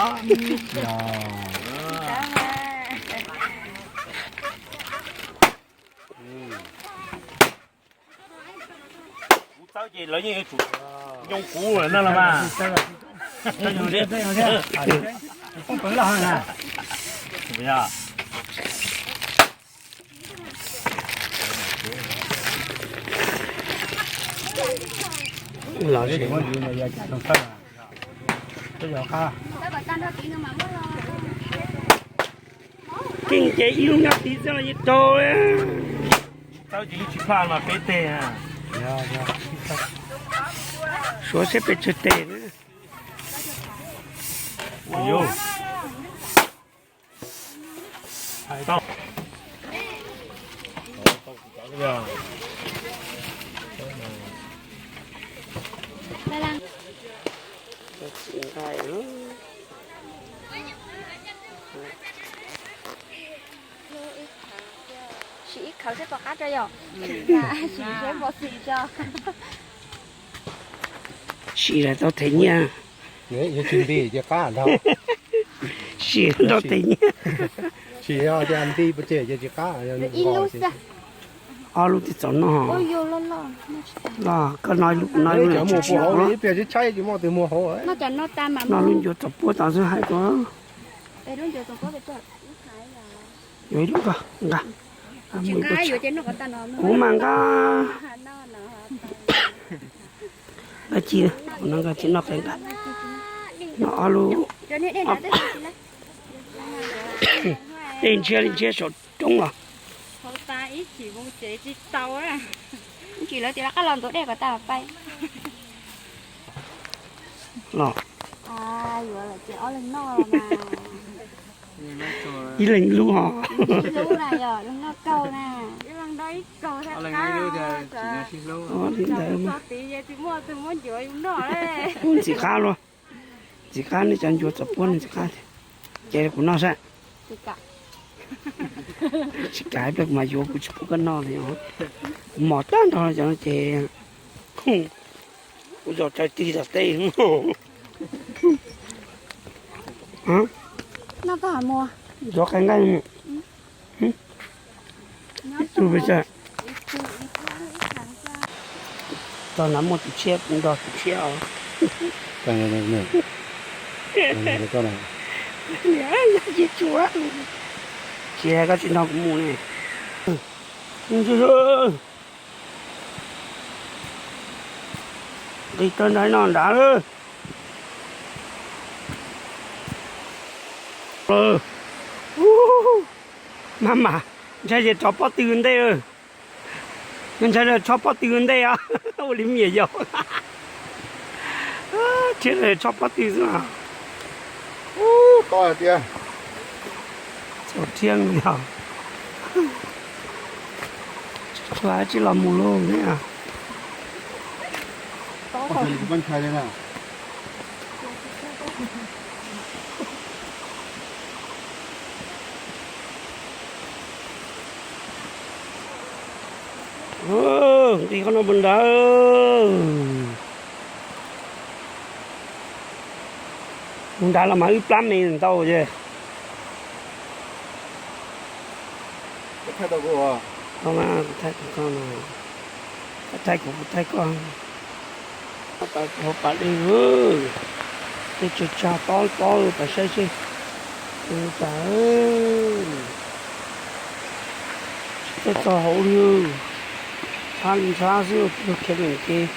Kuv txawb ces lawv yeej yuav tsum nyoo kuv na los mas. Keej ces ib lub nyob tid xwb los yeej raug. Txawb ces yeej tsis phaj mas peb teg. Suav siab pes tsawg teg na. Sim ib khawv seb puas qab tso yom. Sim seb puas xis tso. Sim lawm tau them nyiaj. Sim tau them nyiaj. Sim yog tias nti pes tsawg ces tsis qab. Ob lub twb txaus noj. Los koj no ib lub no ib lub. Noj lub ncuav txaus puab tau xwb hais ko. Yuav ib lub ko nqa. Kuv mas nqa. Nqa ci, kuv no nqa ci noj peb nqa. Noj ob lub. Tej ntshiab li ntshiab saum roob los. Tsis lawv tias lawv qab los ntuav dej kom tag pais. Los. Yuav lawm ces ob leeg noj los mas. Ib leeg lub ho. Ib lub na, yog leeg noj kaug na. Ua li ntawd mas. Ub, ntxim qab luaj. Ntxim qab nej cov ncuav txom puab ne, ntxim qab tiag. Ces kuv noj saib. Tsis kam ib pliag kuv mam yuav, kuv tsis pub koj noj li os. Kuv mos tag nrho cov no ces kuv zos tsaws tig tom teb. Zov qab nqaij mus. Ib tug pes tsawg? Tog na, muaj tus tshiab kuv nrog tus tshiab os. Tsis, koj tsis nrog kuv mus ne. Nqis tawg nrad no nrad lawm. Maj mam, ntshai ces rov pob tw ntej. Ntshai tsho pob tw ntej os. Ua li me nyuam yaus. Thiab tsho pob tw xwb os. Ub, to tiag. Txaus thiab yog. Tsuas tsis los mus lauj ne. Nqis qhov no mus nrad. Mus nrad los mas wb plab me ntau ces. Kuv thaij tau koj, kuv thaij koj. Pas dej, tej tsag tsag tob tob, pas saib seb. Pas tsis txog hauv li, ntxhab li ntxhab xwb, khiav nqis ces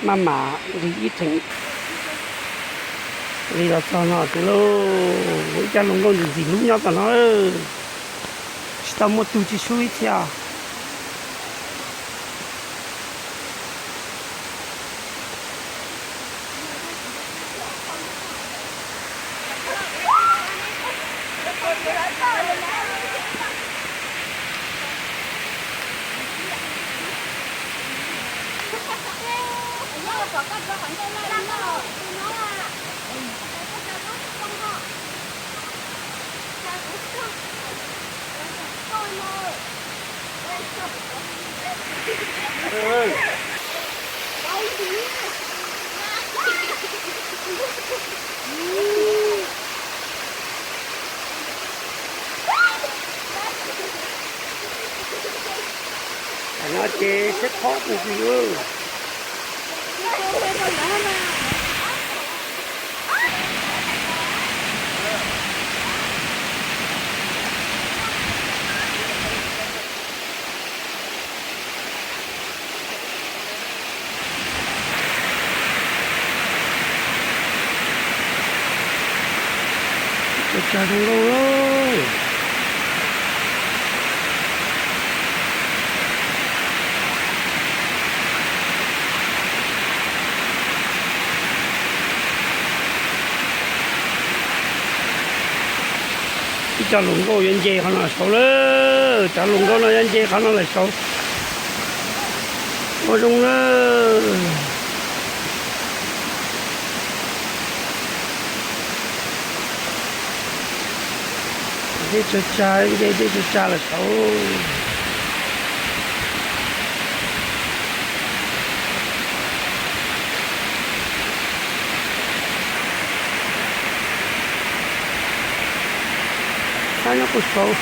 maj mam nqis ib theem li los txog no xwb lauj. Ib cov hluas nkauj ntxim ntxim hlub nyob tom no, tsis tau muaj tug tsis sub ib txhia. Tam no ces seb phob tus twg. Tsag zoo nkauj. Ib co hluas nkauj yuav nce qhov no saud lawm, cov hluas nkauj no yuav nce qhov no lawm saud. Ua zoo na. Dej tsag tsag, nce dej tsag tsag lawm saud. Txhab nyob puag saud.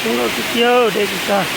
Coob leej tiag tiag, deb tsis tag.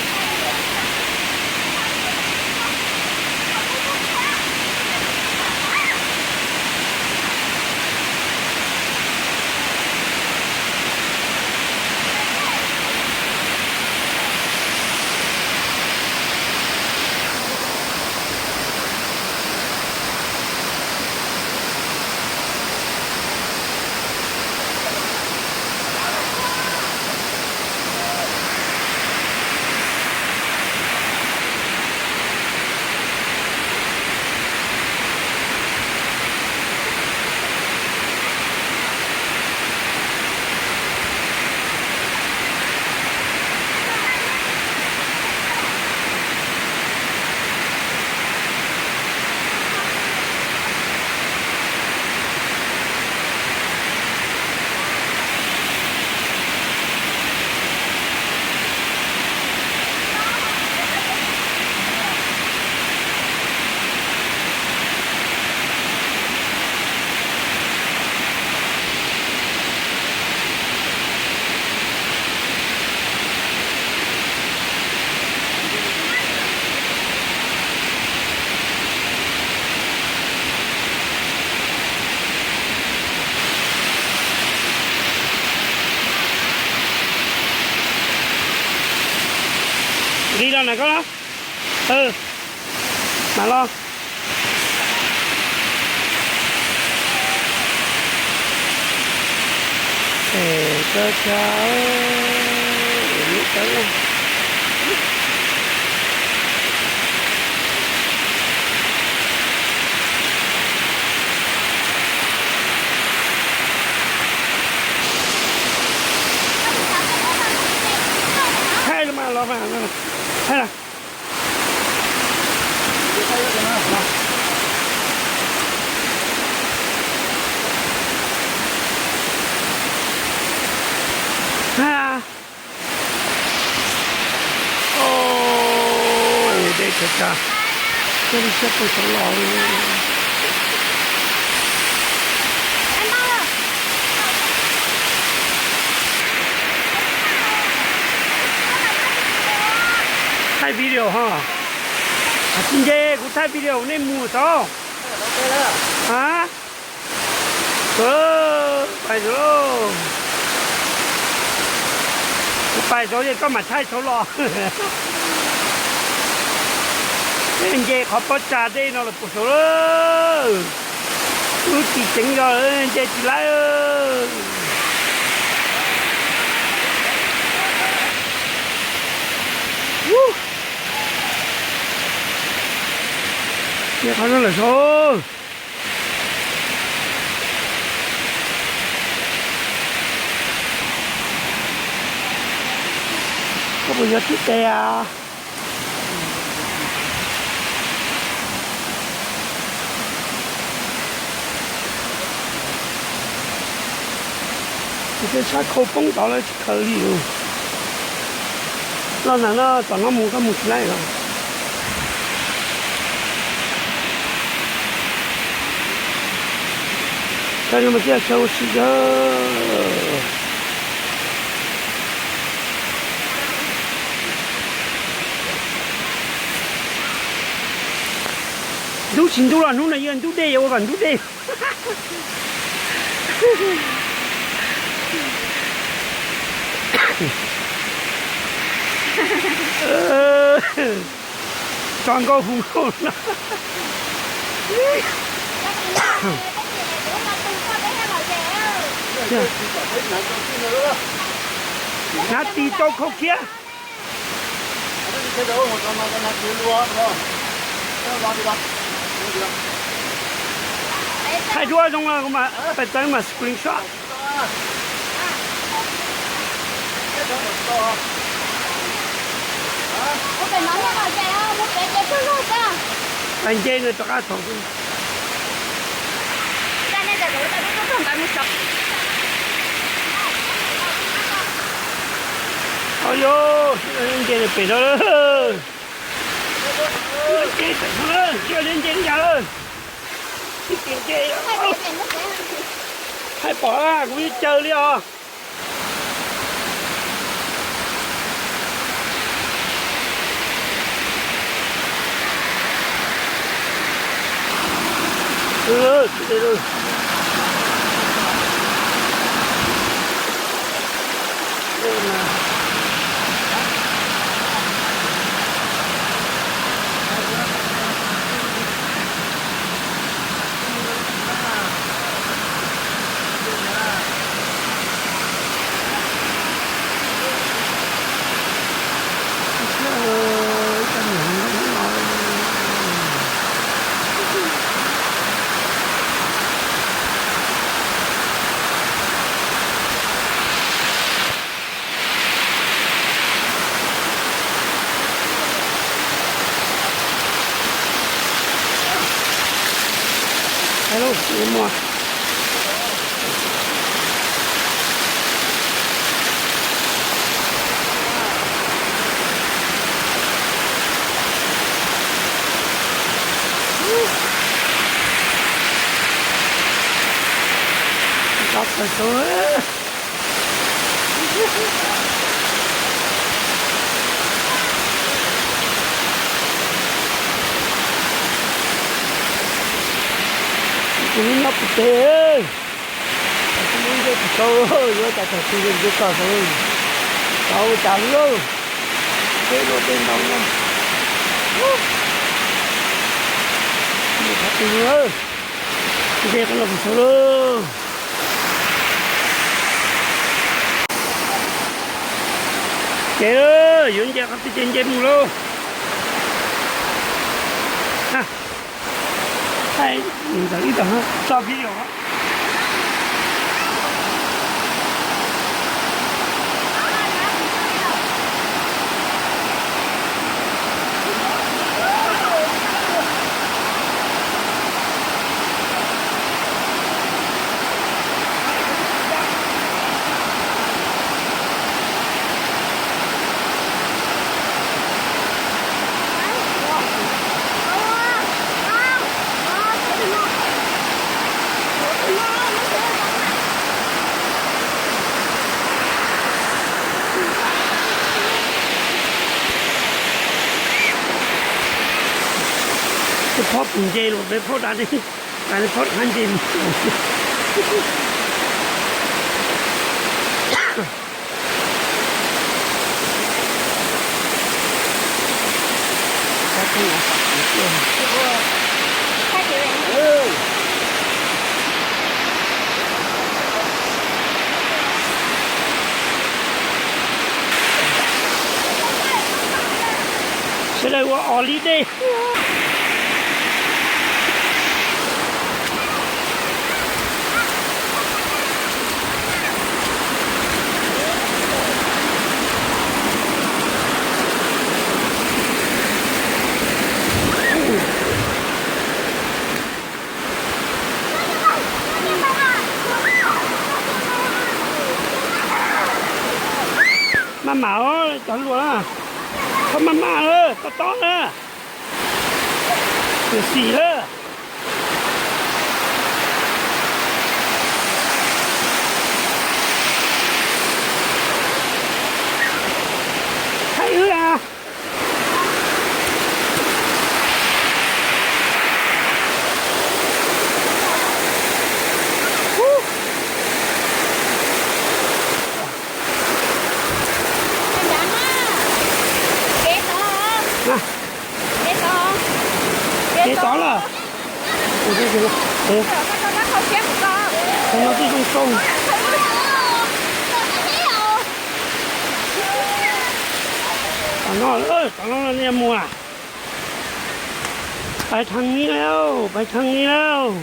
Nqis los na koj los. Mam los. Es koj chaw, es lub tawb. Thaij los mas, los mas, thaij los. Thaij. Deb tag tag, thiaj li siab pw saud los li. Thaij video ho. Tsis nce, kuv thaij video nej mus tod. A, pais saud lauj. Kuv pais saud ces koj mam thaij saud los. Peb nce qhov pob tsav dej no los puas saud lawm. Lub tsis ceev zog nce tsis laib. Nce qhov no lawm saud. Koj puas yuav tib tes a? Kuv tej sab khau poob tod lawv tsis khaws li os. Los ntawm no tom no mus koj mus tsis laib los. Koj mas thiaj saib ua si kawg. Ntub tsis ntub los hnub no yog ntub dej, yuav ua kom ntub dej. Tso nkauj hu nkauj no. Hnav tis tau khau khiab. Thaij duab zoo los pais txeev mas screenshot. Pais nce nws rov qab thaum. Au yos, nce pem no. Nce pem no, nce li cas lawm. Thaij pom kuv yeej caw li os. Alo, mus. Txog tawm tau. Tus no pus tes, tus no nce pus tau, yuav cas tag kis nce txog saud, tau ua cas li lauj. Dej no dej ntau no, mus qhov twg lauj, nce qhov no pus tsaug lauj. Ces yuav nce qhov twg ces nce mus lauj. Thaij ntawm ib tog tso video. Tus phob pus nce los peb phob dav li, dav li phob dav nce li. Sawv daws ua os li dej. Maj mam os cov hluas na, koj maj maj lawm, tob tob na, xim xim lawm. Thaij wb a. Kev tod lawm. Tus no twb zoo zoo. Tom no, tom no nej mus a. Pais thaj ni lauj, pais thaj ni lauj.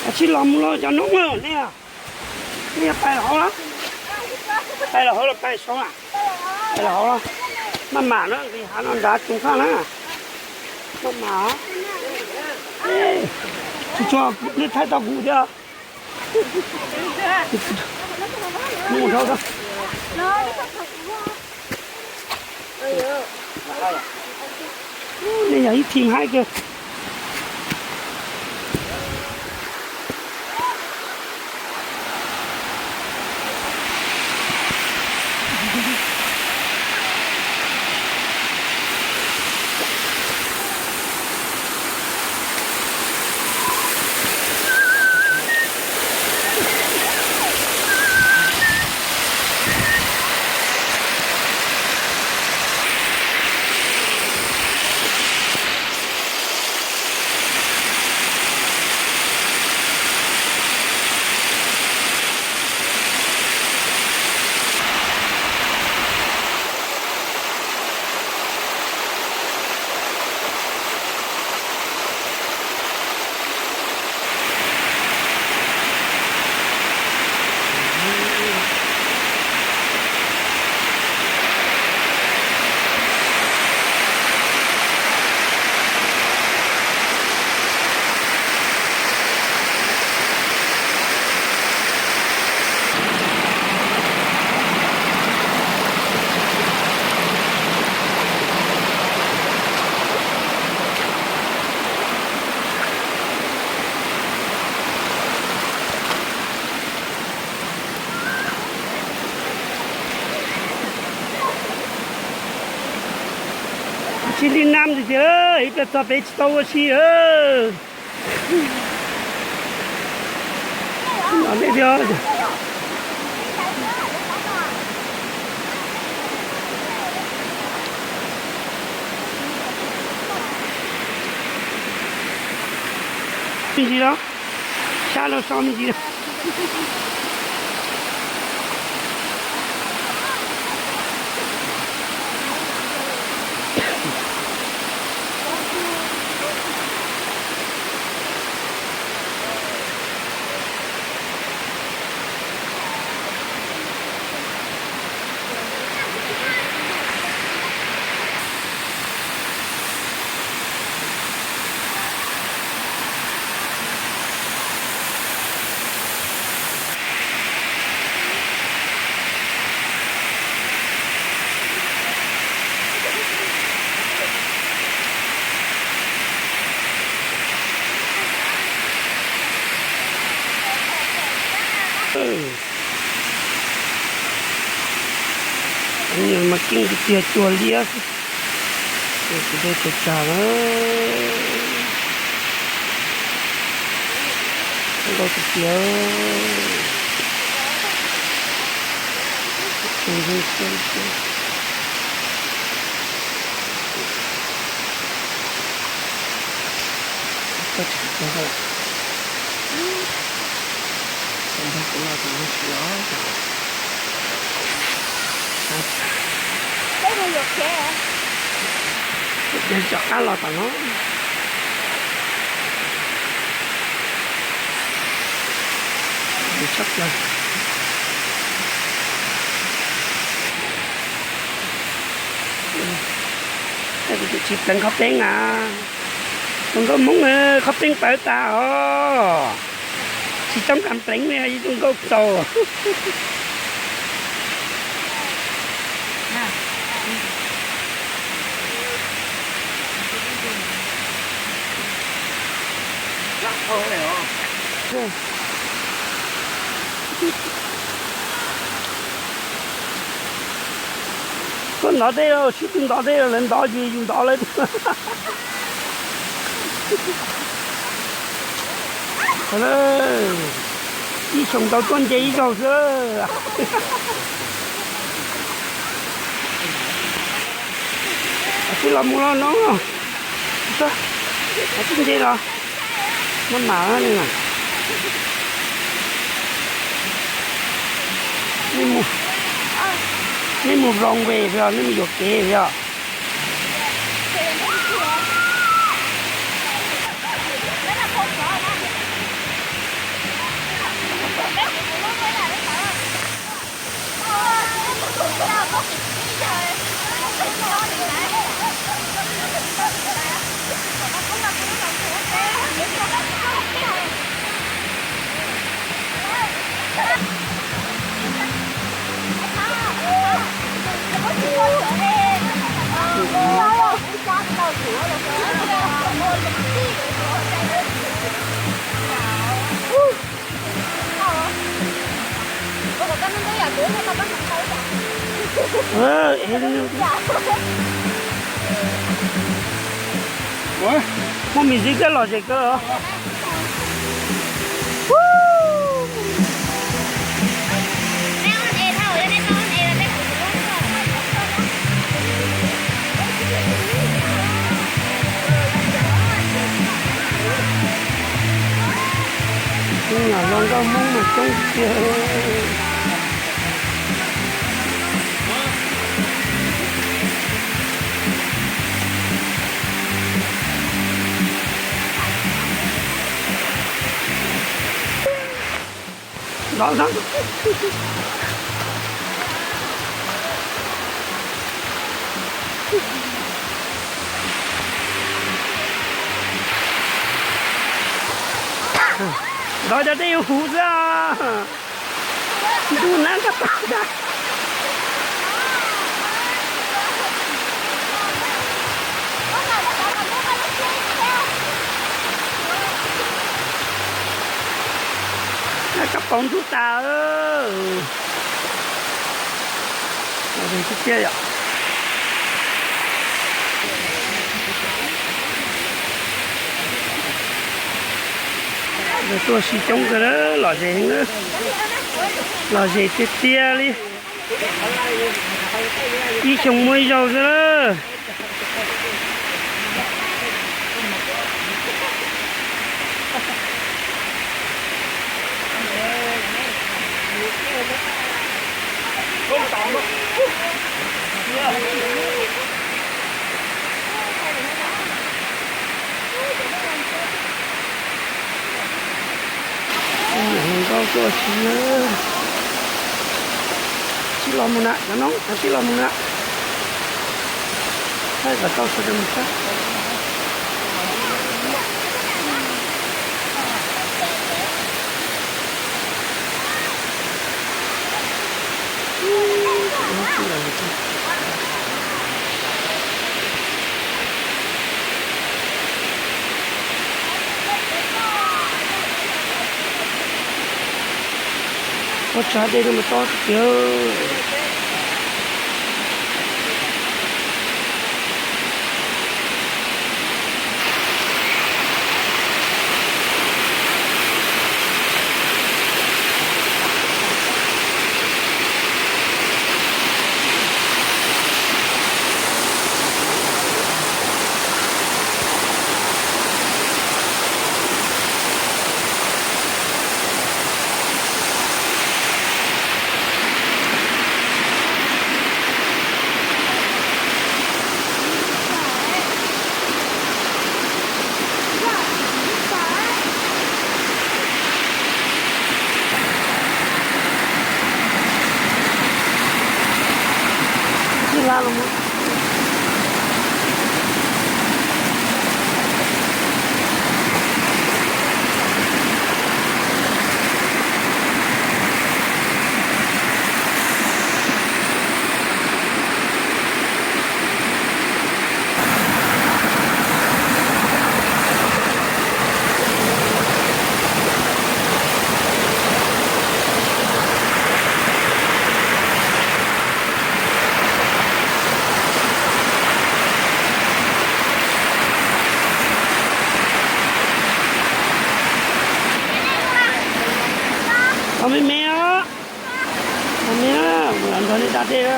Kav tsij los mus los cov noob na nej. Nej pais los hauv los? Pais los hauv los pais saud a? Pais los hauv los? Maj mam na, nqis hav no nrad tsoos faj na. Maj mam. Tsis tshua, nej thaij tau kuv thiab. Mus dhau tau. Nej yog ib team haib kawg. Tsis li nam tiag tiag, ib pliag txog pem tsis tau ua si. Me ntsis los, sab los so me ntsis. Mas keej tiag tiag, cua liab xwb. Kuv dej tsaug tsag na. Nkauj tiag tiag. Cov qab los tom no. Tshaj plaws. Kuv tsis pleev qhov peeb na. Tus nkauj Hmoob qhov peeb pawv tas os. Tsis txhob kam pleev li, ib tug nkauj txaus. Koj ntov dej, sib tw ntov dej, lawv ntov ces yus ntov lawv. Ib xyoo ntau tuaj nce ib zaug xwb. Twb los mus los no, twb nce los maj mam li. Nej mus wrong way os, nej mus yuam kev os. Muaj mis zib kawg los zem kawg. Tus nyuam hluas nkauj Hmoob mas coob tiag. Ntov, ntov cov dej huv xwb. Ntuj nab koj tau ntag. Koj paus ntub tas. Tiag tiag yom. Tuaj si coob kawg na, lom zem heev na, lom zem tiag tiag li. Ib xyoo muaj ib zaug xwb na. Nkauj tuaj tsis, tsis los mus na, cov no tsis los mus na. Thaij kom tau sawv daws mus saib. Ua tsav dej no mas tob tiag tiag. Tau me me os. Tau me, mus nrog nej da dej.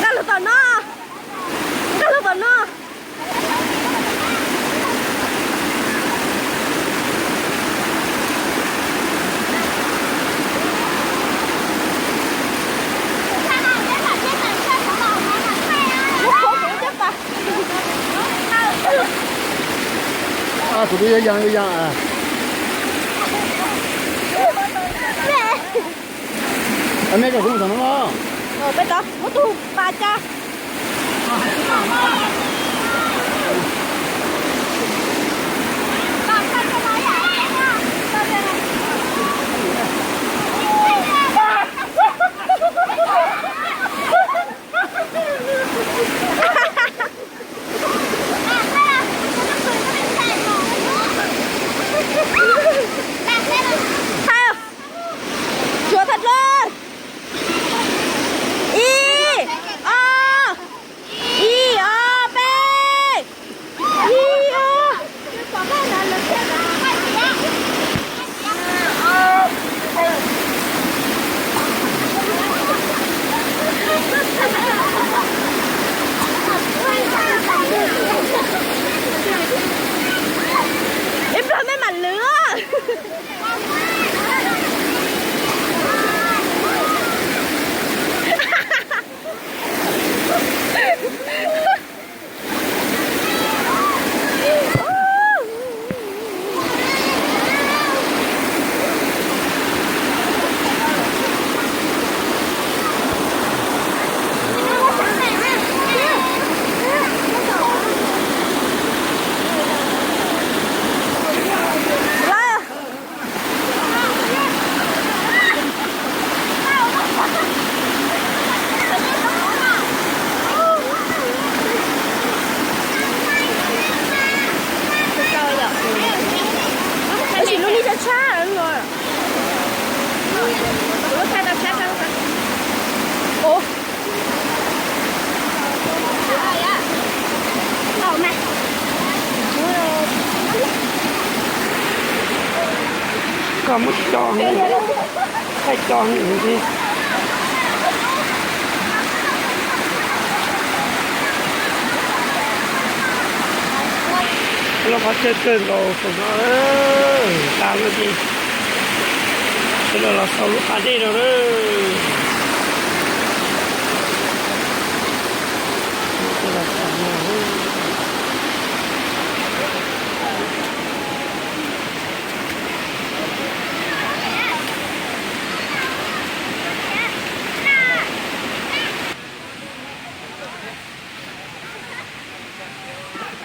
Nkag los tom no, nkag los tom no. Kuv twb yuav yog yuav yog. Mej, koj kuv mus tom no. Peb tod muab tus pas cas. Thaij, tsuav thaij dlawb. Ib, ob, ib, ob. Muab co, thaij co ntxiv. Lub qhov chaw kawg nkaus saum no, tas lawm ces sawv daws los xaus lub pas dej no lawm.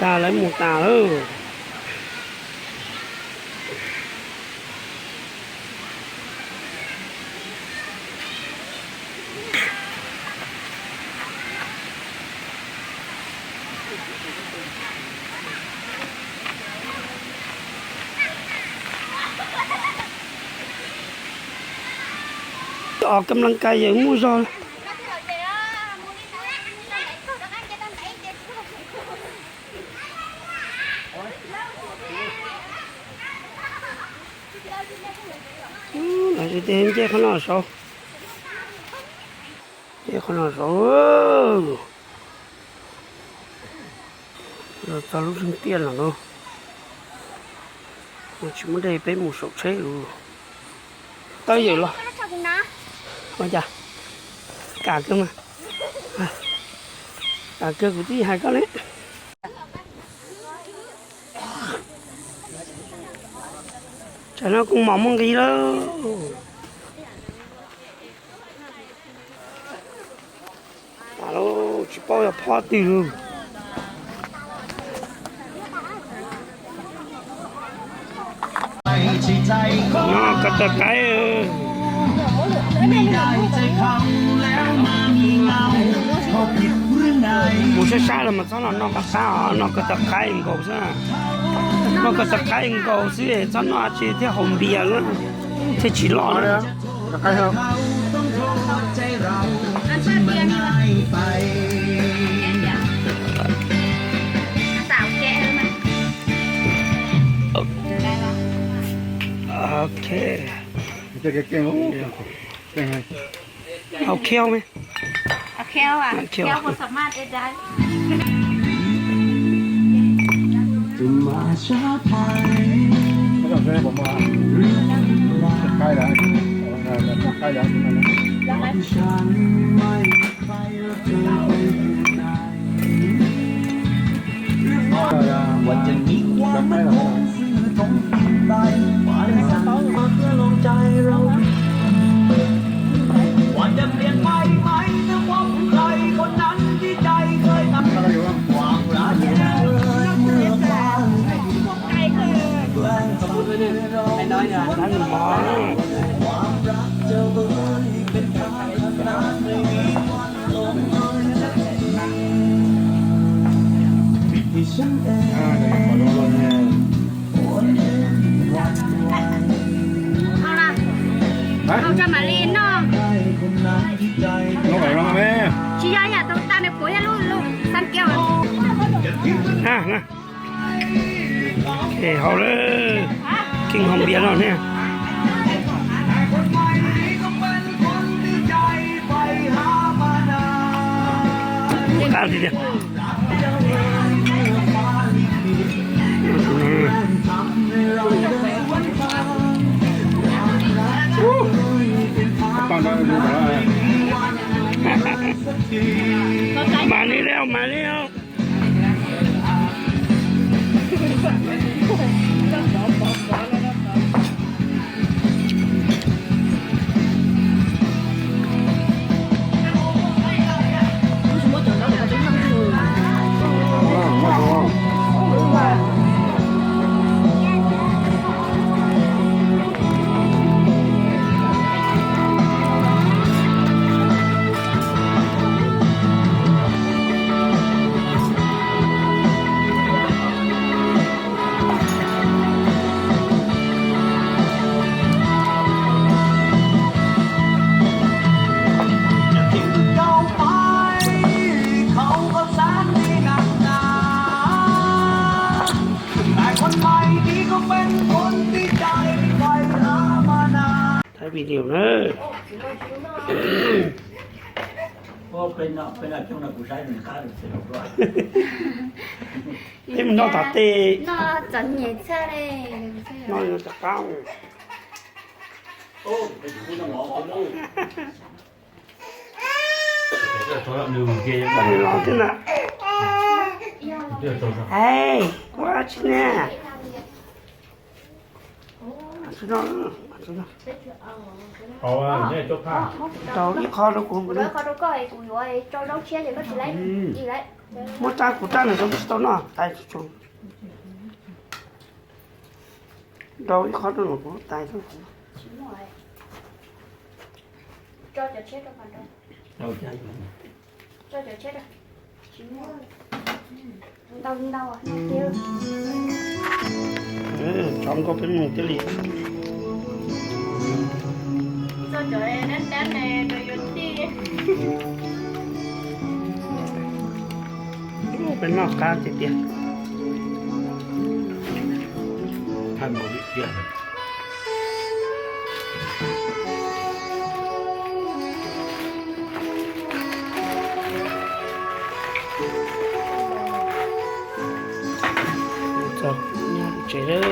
Tas lawv mus tas lawm. Os, kam laj kais yawg muaj zog. Los sis tej ncej qhov no saud, ncej qhov no saud. Los txog lub zeeg tiaj lawm no, tsis muaj dej peb mus saum tsheb lawm. Tawb yawm los. Ua cas? Kam kawg mas. Kam kawg kuv twb hais koj li. Tsam no kuj mos muaj nqis lawm. Tsis paub yog phob twg li. Noj ko taw qaib. Mus sab sab los mas txhob los noj qab qab os, noj ko taw qaib nkaus xwb. Noj ko taw qaib nkaus xwb, txhob noj tsi thiab, haus npias na, thiaj tsis loj na. Ok. Haus khiav me. Khiav. Haus tso mam li noj. Tsis yog yam tus tag nws puav yog lub lub xab kiab. Haus lawm, keej haus npias no ne. Qab tiag tiag. Mas li lawm, mas li lawm. Video na. Peb mus noj tom tej. Noj tom qab. Los thiab na. Kuv tsis ne. Rau ib qho rau kuv. Muab rab kuv rab nws zoo tsis tau noj tais tsuj tsuj. Rau ib qho rau kuv tais tsuj. Tso nkauj peb mus thiaj li. Peb noj qab tiag tiag. Lub tsev,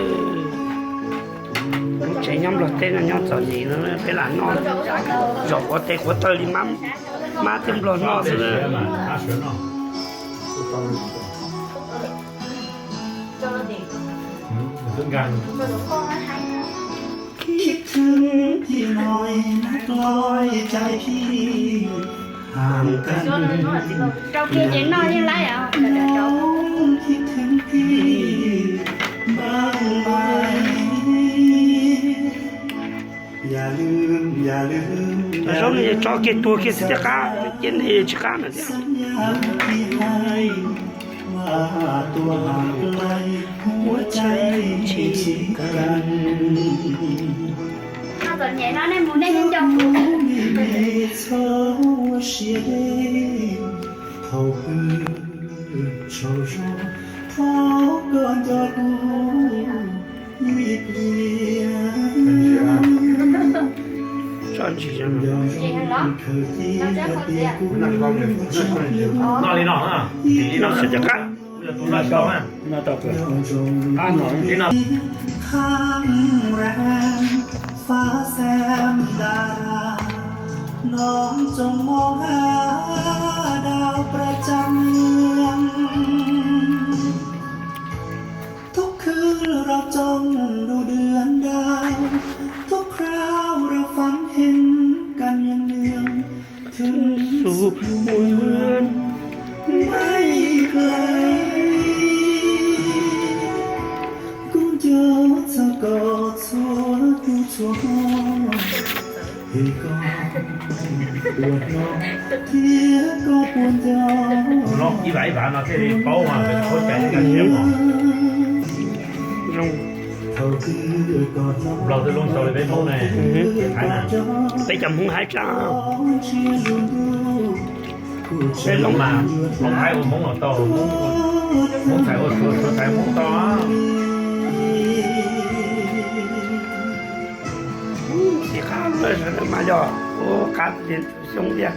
lub tsev nyob Nplog teb no nyob txom nyem no peb lam noj zaum quav tes quav taw li mab thiab nplog noj xwb na. Rau kiag ces noj yeej laib os. Zaub no tso kiag tuag kiag xwb thiaj qab, cia nej tsis qab na thiab. Noj txom nyem no nej mus nej nco kuv. Tso ntsis, noj li no, noj xwb thiaj qab. Loob ib vam ib vam no thiaj li paub mas peb paub cai thiab. Zoo. Nplog twb loob xyov li peb Hmoob ne. Peb cov Hmoob haib tshaj. Peb loob mas Hmoob haib ua Hmoob los tau, Hmoob txhais ua Suav, Suav txhais Hmoob tau. Txiv qab lawm sawv daws mas yog ua qab tias xyoo tiag.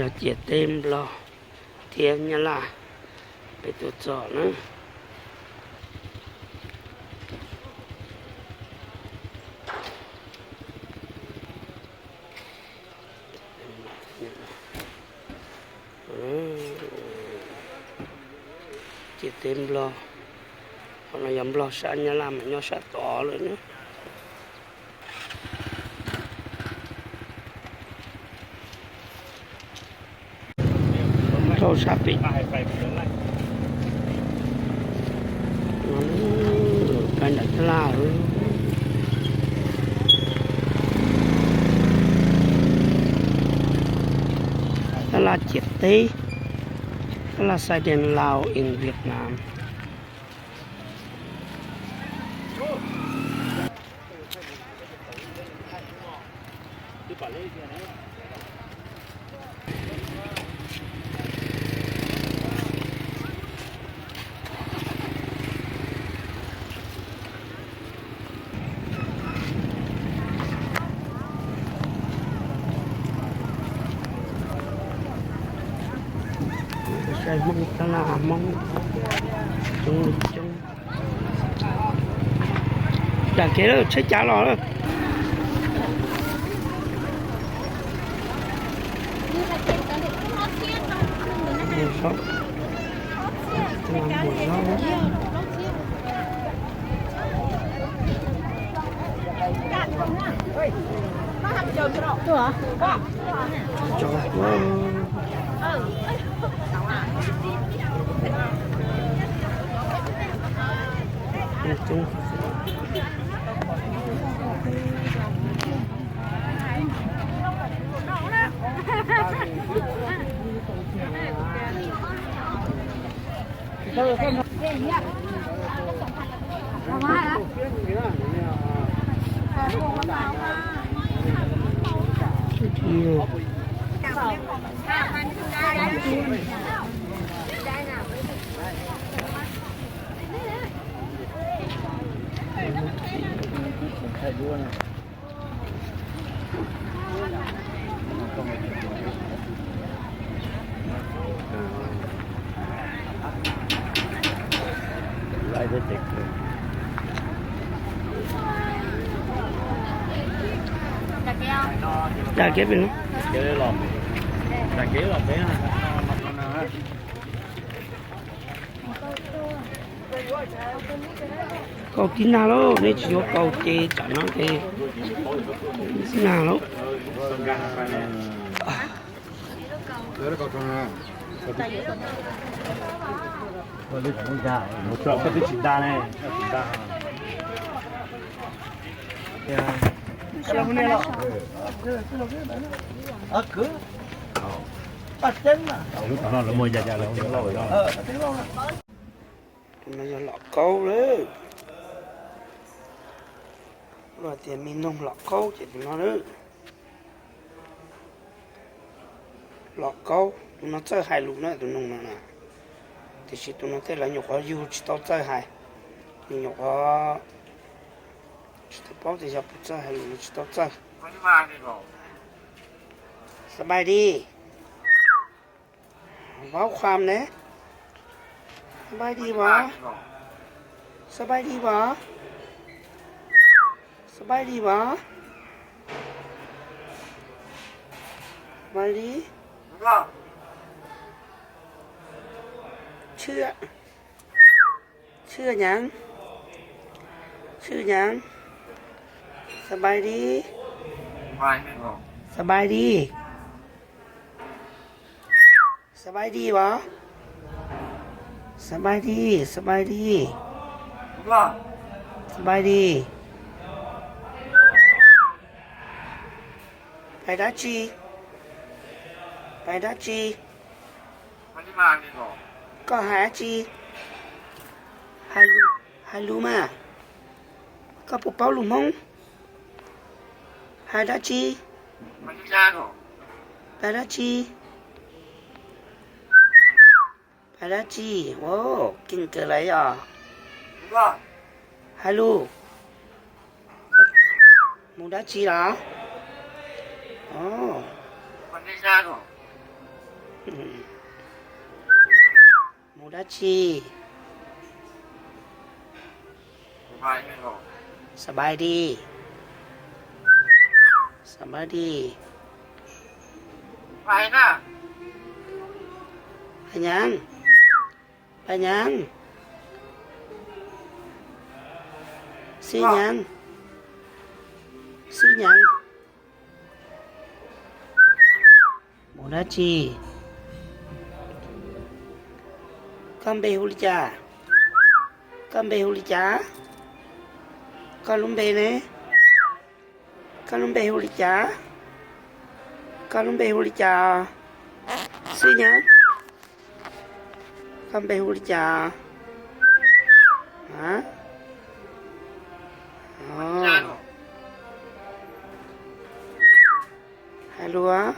Yog ciam teb Nplog thiab Nyab Laj peb tuaj txog na. Ciam teb Nplog, qhov no yog Nplog sab, Nyab Laj mas nyob sab tod lawm na. Rau sab pem, pab nram Nyab Laj. Tab laj ciam teb, tab laj xais des Laos in Vietnam. Cai Hmoob tab laj Hmoob coob li coob. Dam kev lawm, tsheb cav los lawm. Mus zaub, mus zaub. Dam kev pem no. Kaus tib nag lauj, nej tsis yuav kaus ces tsam no ces tib nag lauj. Tus no yog lom kaub lawm. Luag tias me noog lom kaub ces tus no lawm. Lom kaub, tus no txawj hais lus na, tus noog no na. Tiam sis tus no tej lawv nyuam qhuav yug tsis tau txawj hais, nws nyuam qhuav tsis tau paub tias yog puas txawj hais lus los tsis tau txawj. สบายดี Vauv Qhuam ne, สบายดี vauv, สบายดี vauv, สบายดี vauv, สบายดี ชื่อ ชื่อหยัง ชื่อหยัง สบายดี สบายดี สบายดี vauv, สบายดี สบายดี สบายดี ไปดาจี ไปดาจี Koj hais dab tsi? Hais lus, hais lus mas. Koj puas paub lus Hmoob? Hais dab tsi? Hais dab tsi? Hais dab tsi? Keej kawg lawm yog. Hais lus. Mus dab tsi los? Mus dab tsi? สบายดี สบายดี Hais nyab? Hais nyab? ชื่อหยัง? ชื่อหยัง? Mus dab tsi? Koj npe hu li cas? Koj npe hu li cas? Koj lub npe ne? Koj lub npe hu li cas? Koj lub npe hu li cas? ชื่อหยัง? Koj npe hu li cas? Hais lus.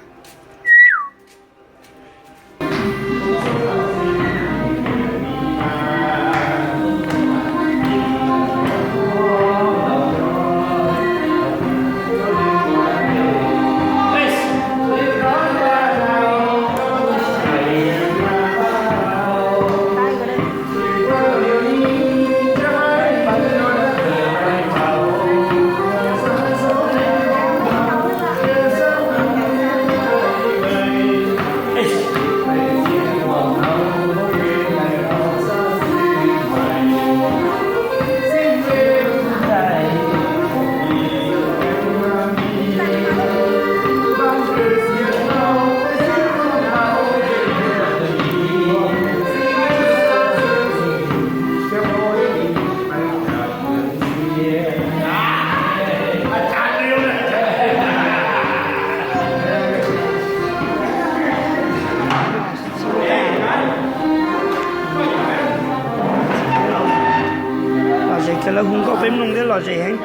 Lawv hu nkauj peb mloog thiab lom zem heev.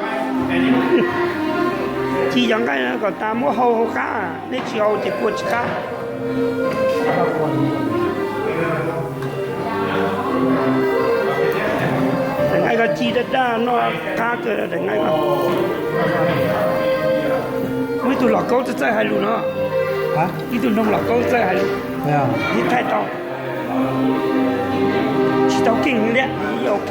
Ci cov nqaij no kom tas muab hau hauv qab, nej tsis hau ces kua tsis qab. Daim nqaij ko ci daj daj noj qab kawg daim nqaij ko. Muaj ib tug los kaub txawj txawj hais lus no. Ib tug noog los kaub txawj hais lus. Ib thaij tau. Tsis tau keej thiab, ib ok.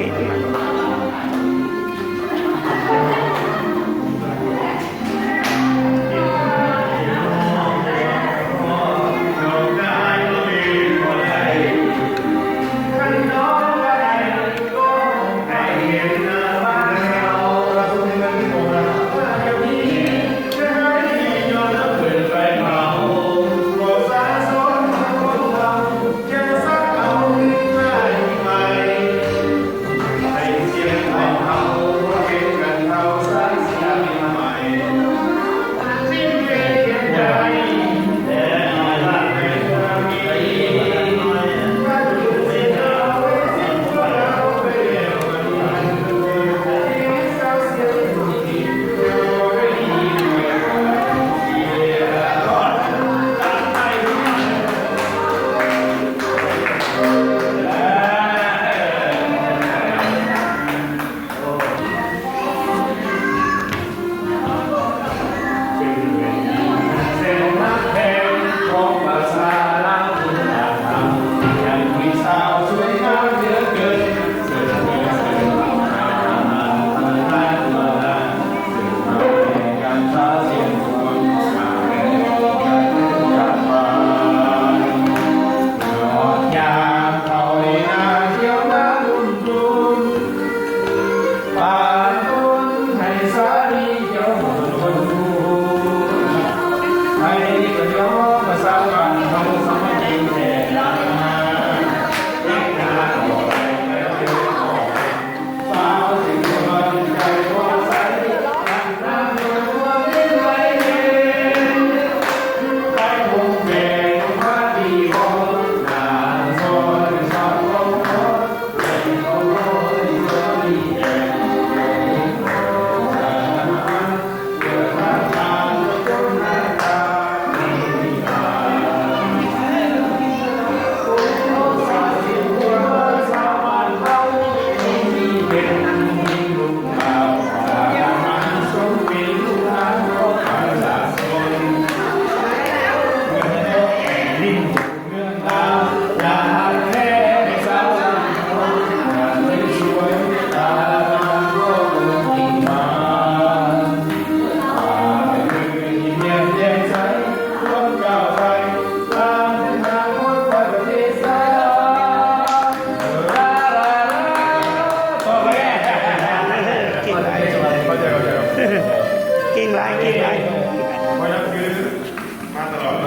Keej laiv, keej laiv.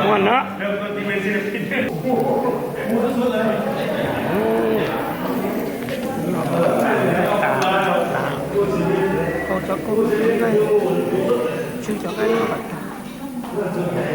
Muaj no. Tau cov kub, tswb cov nqaij no kom tag.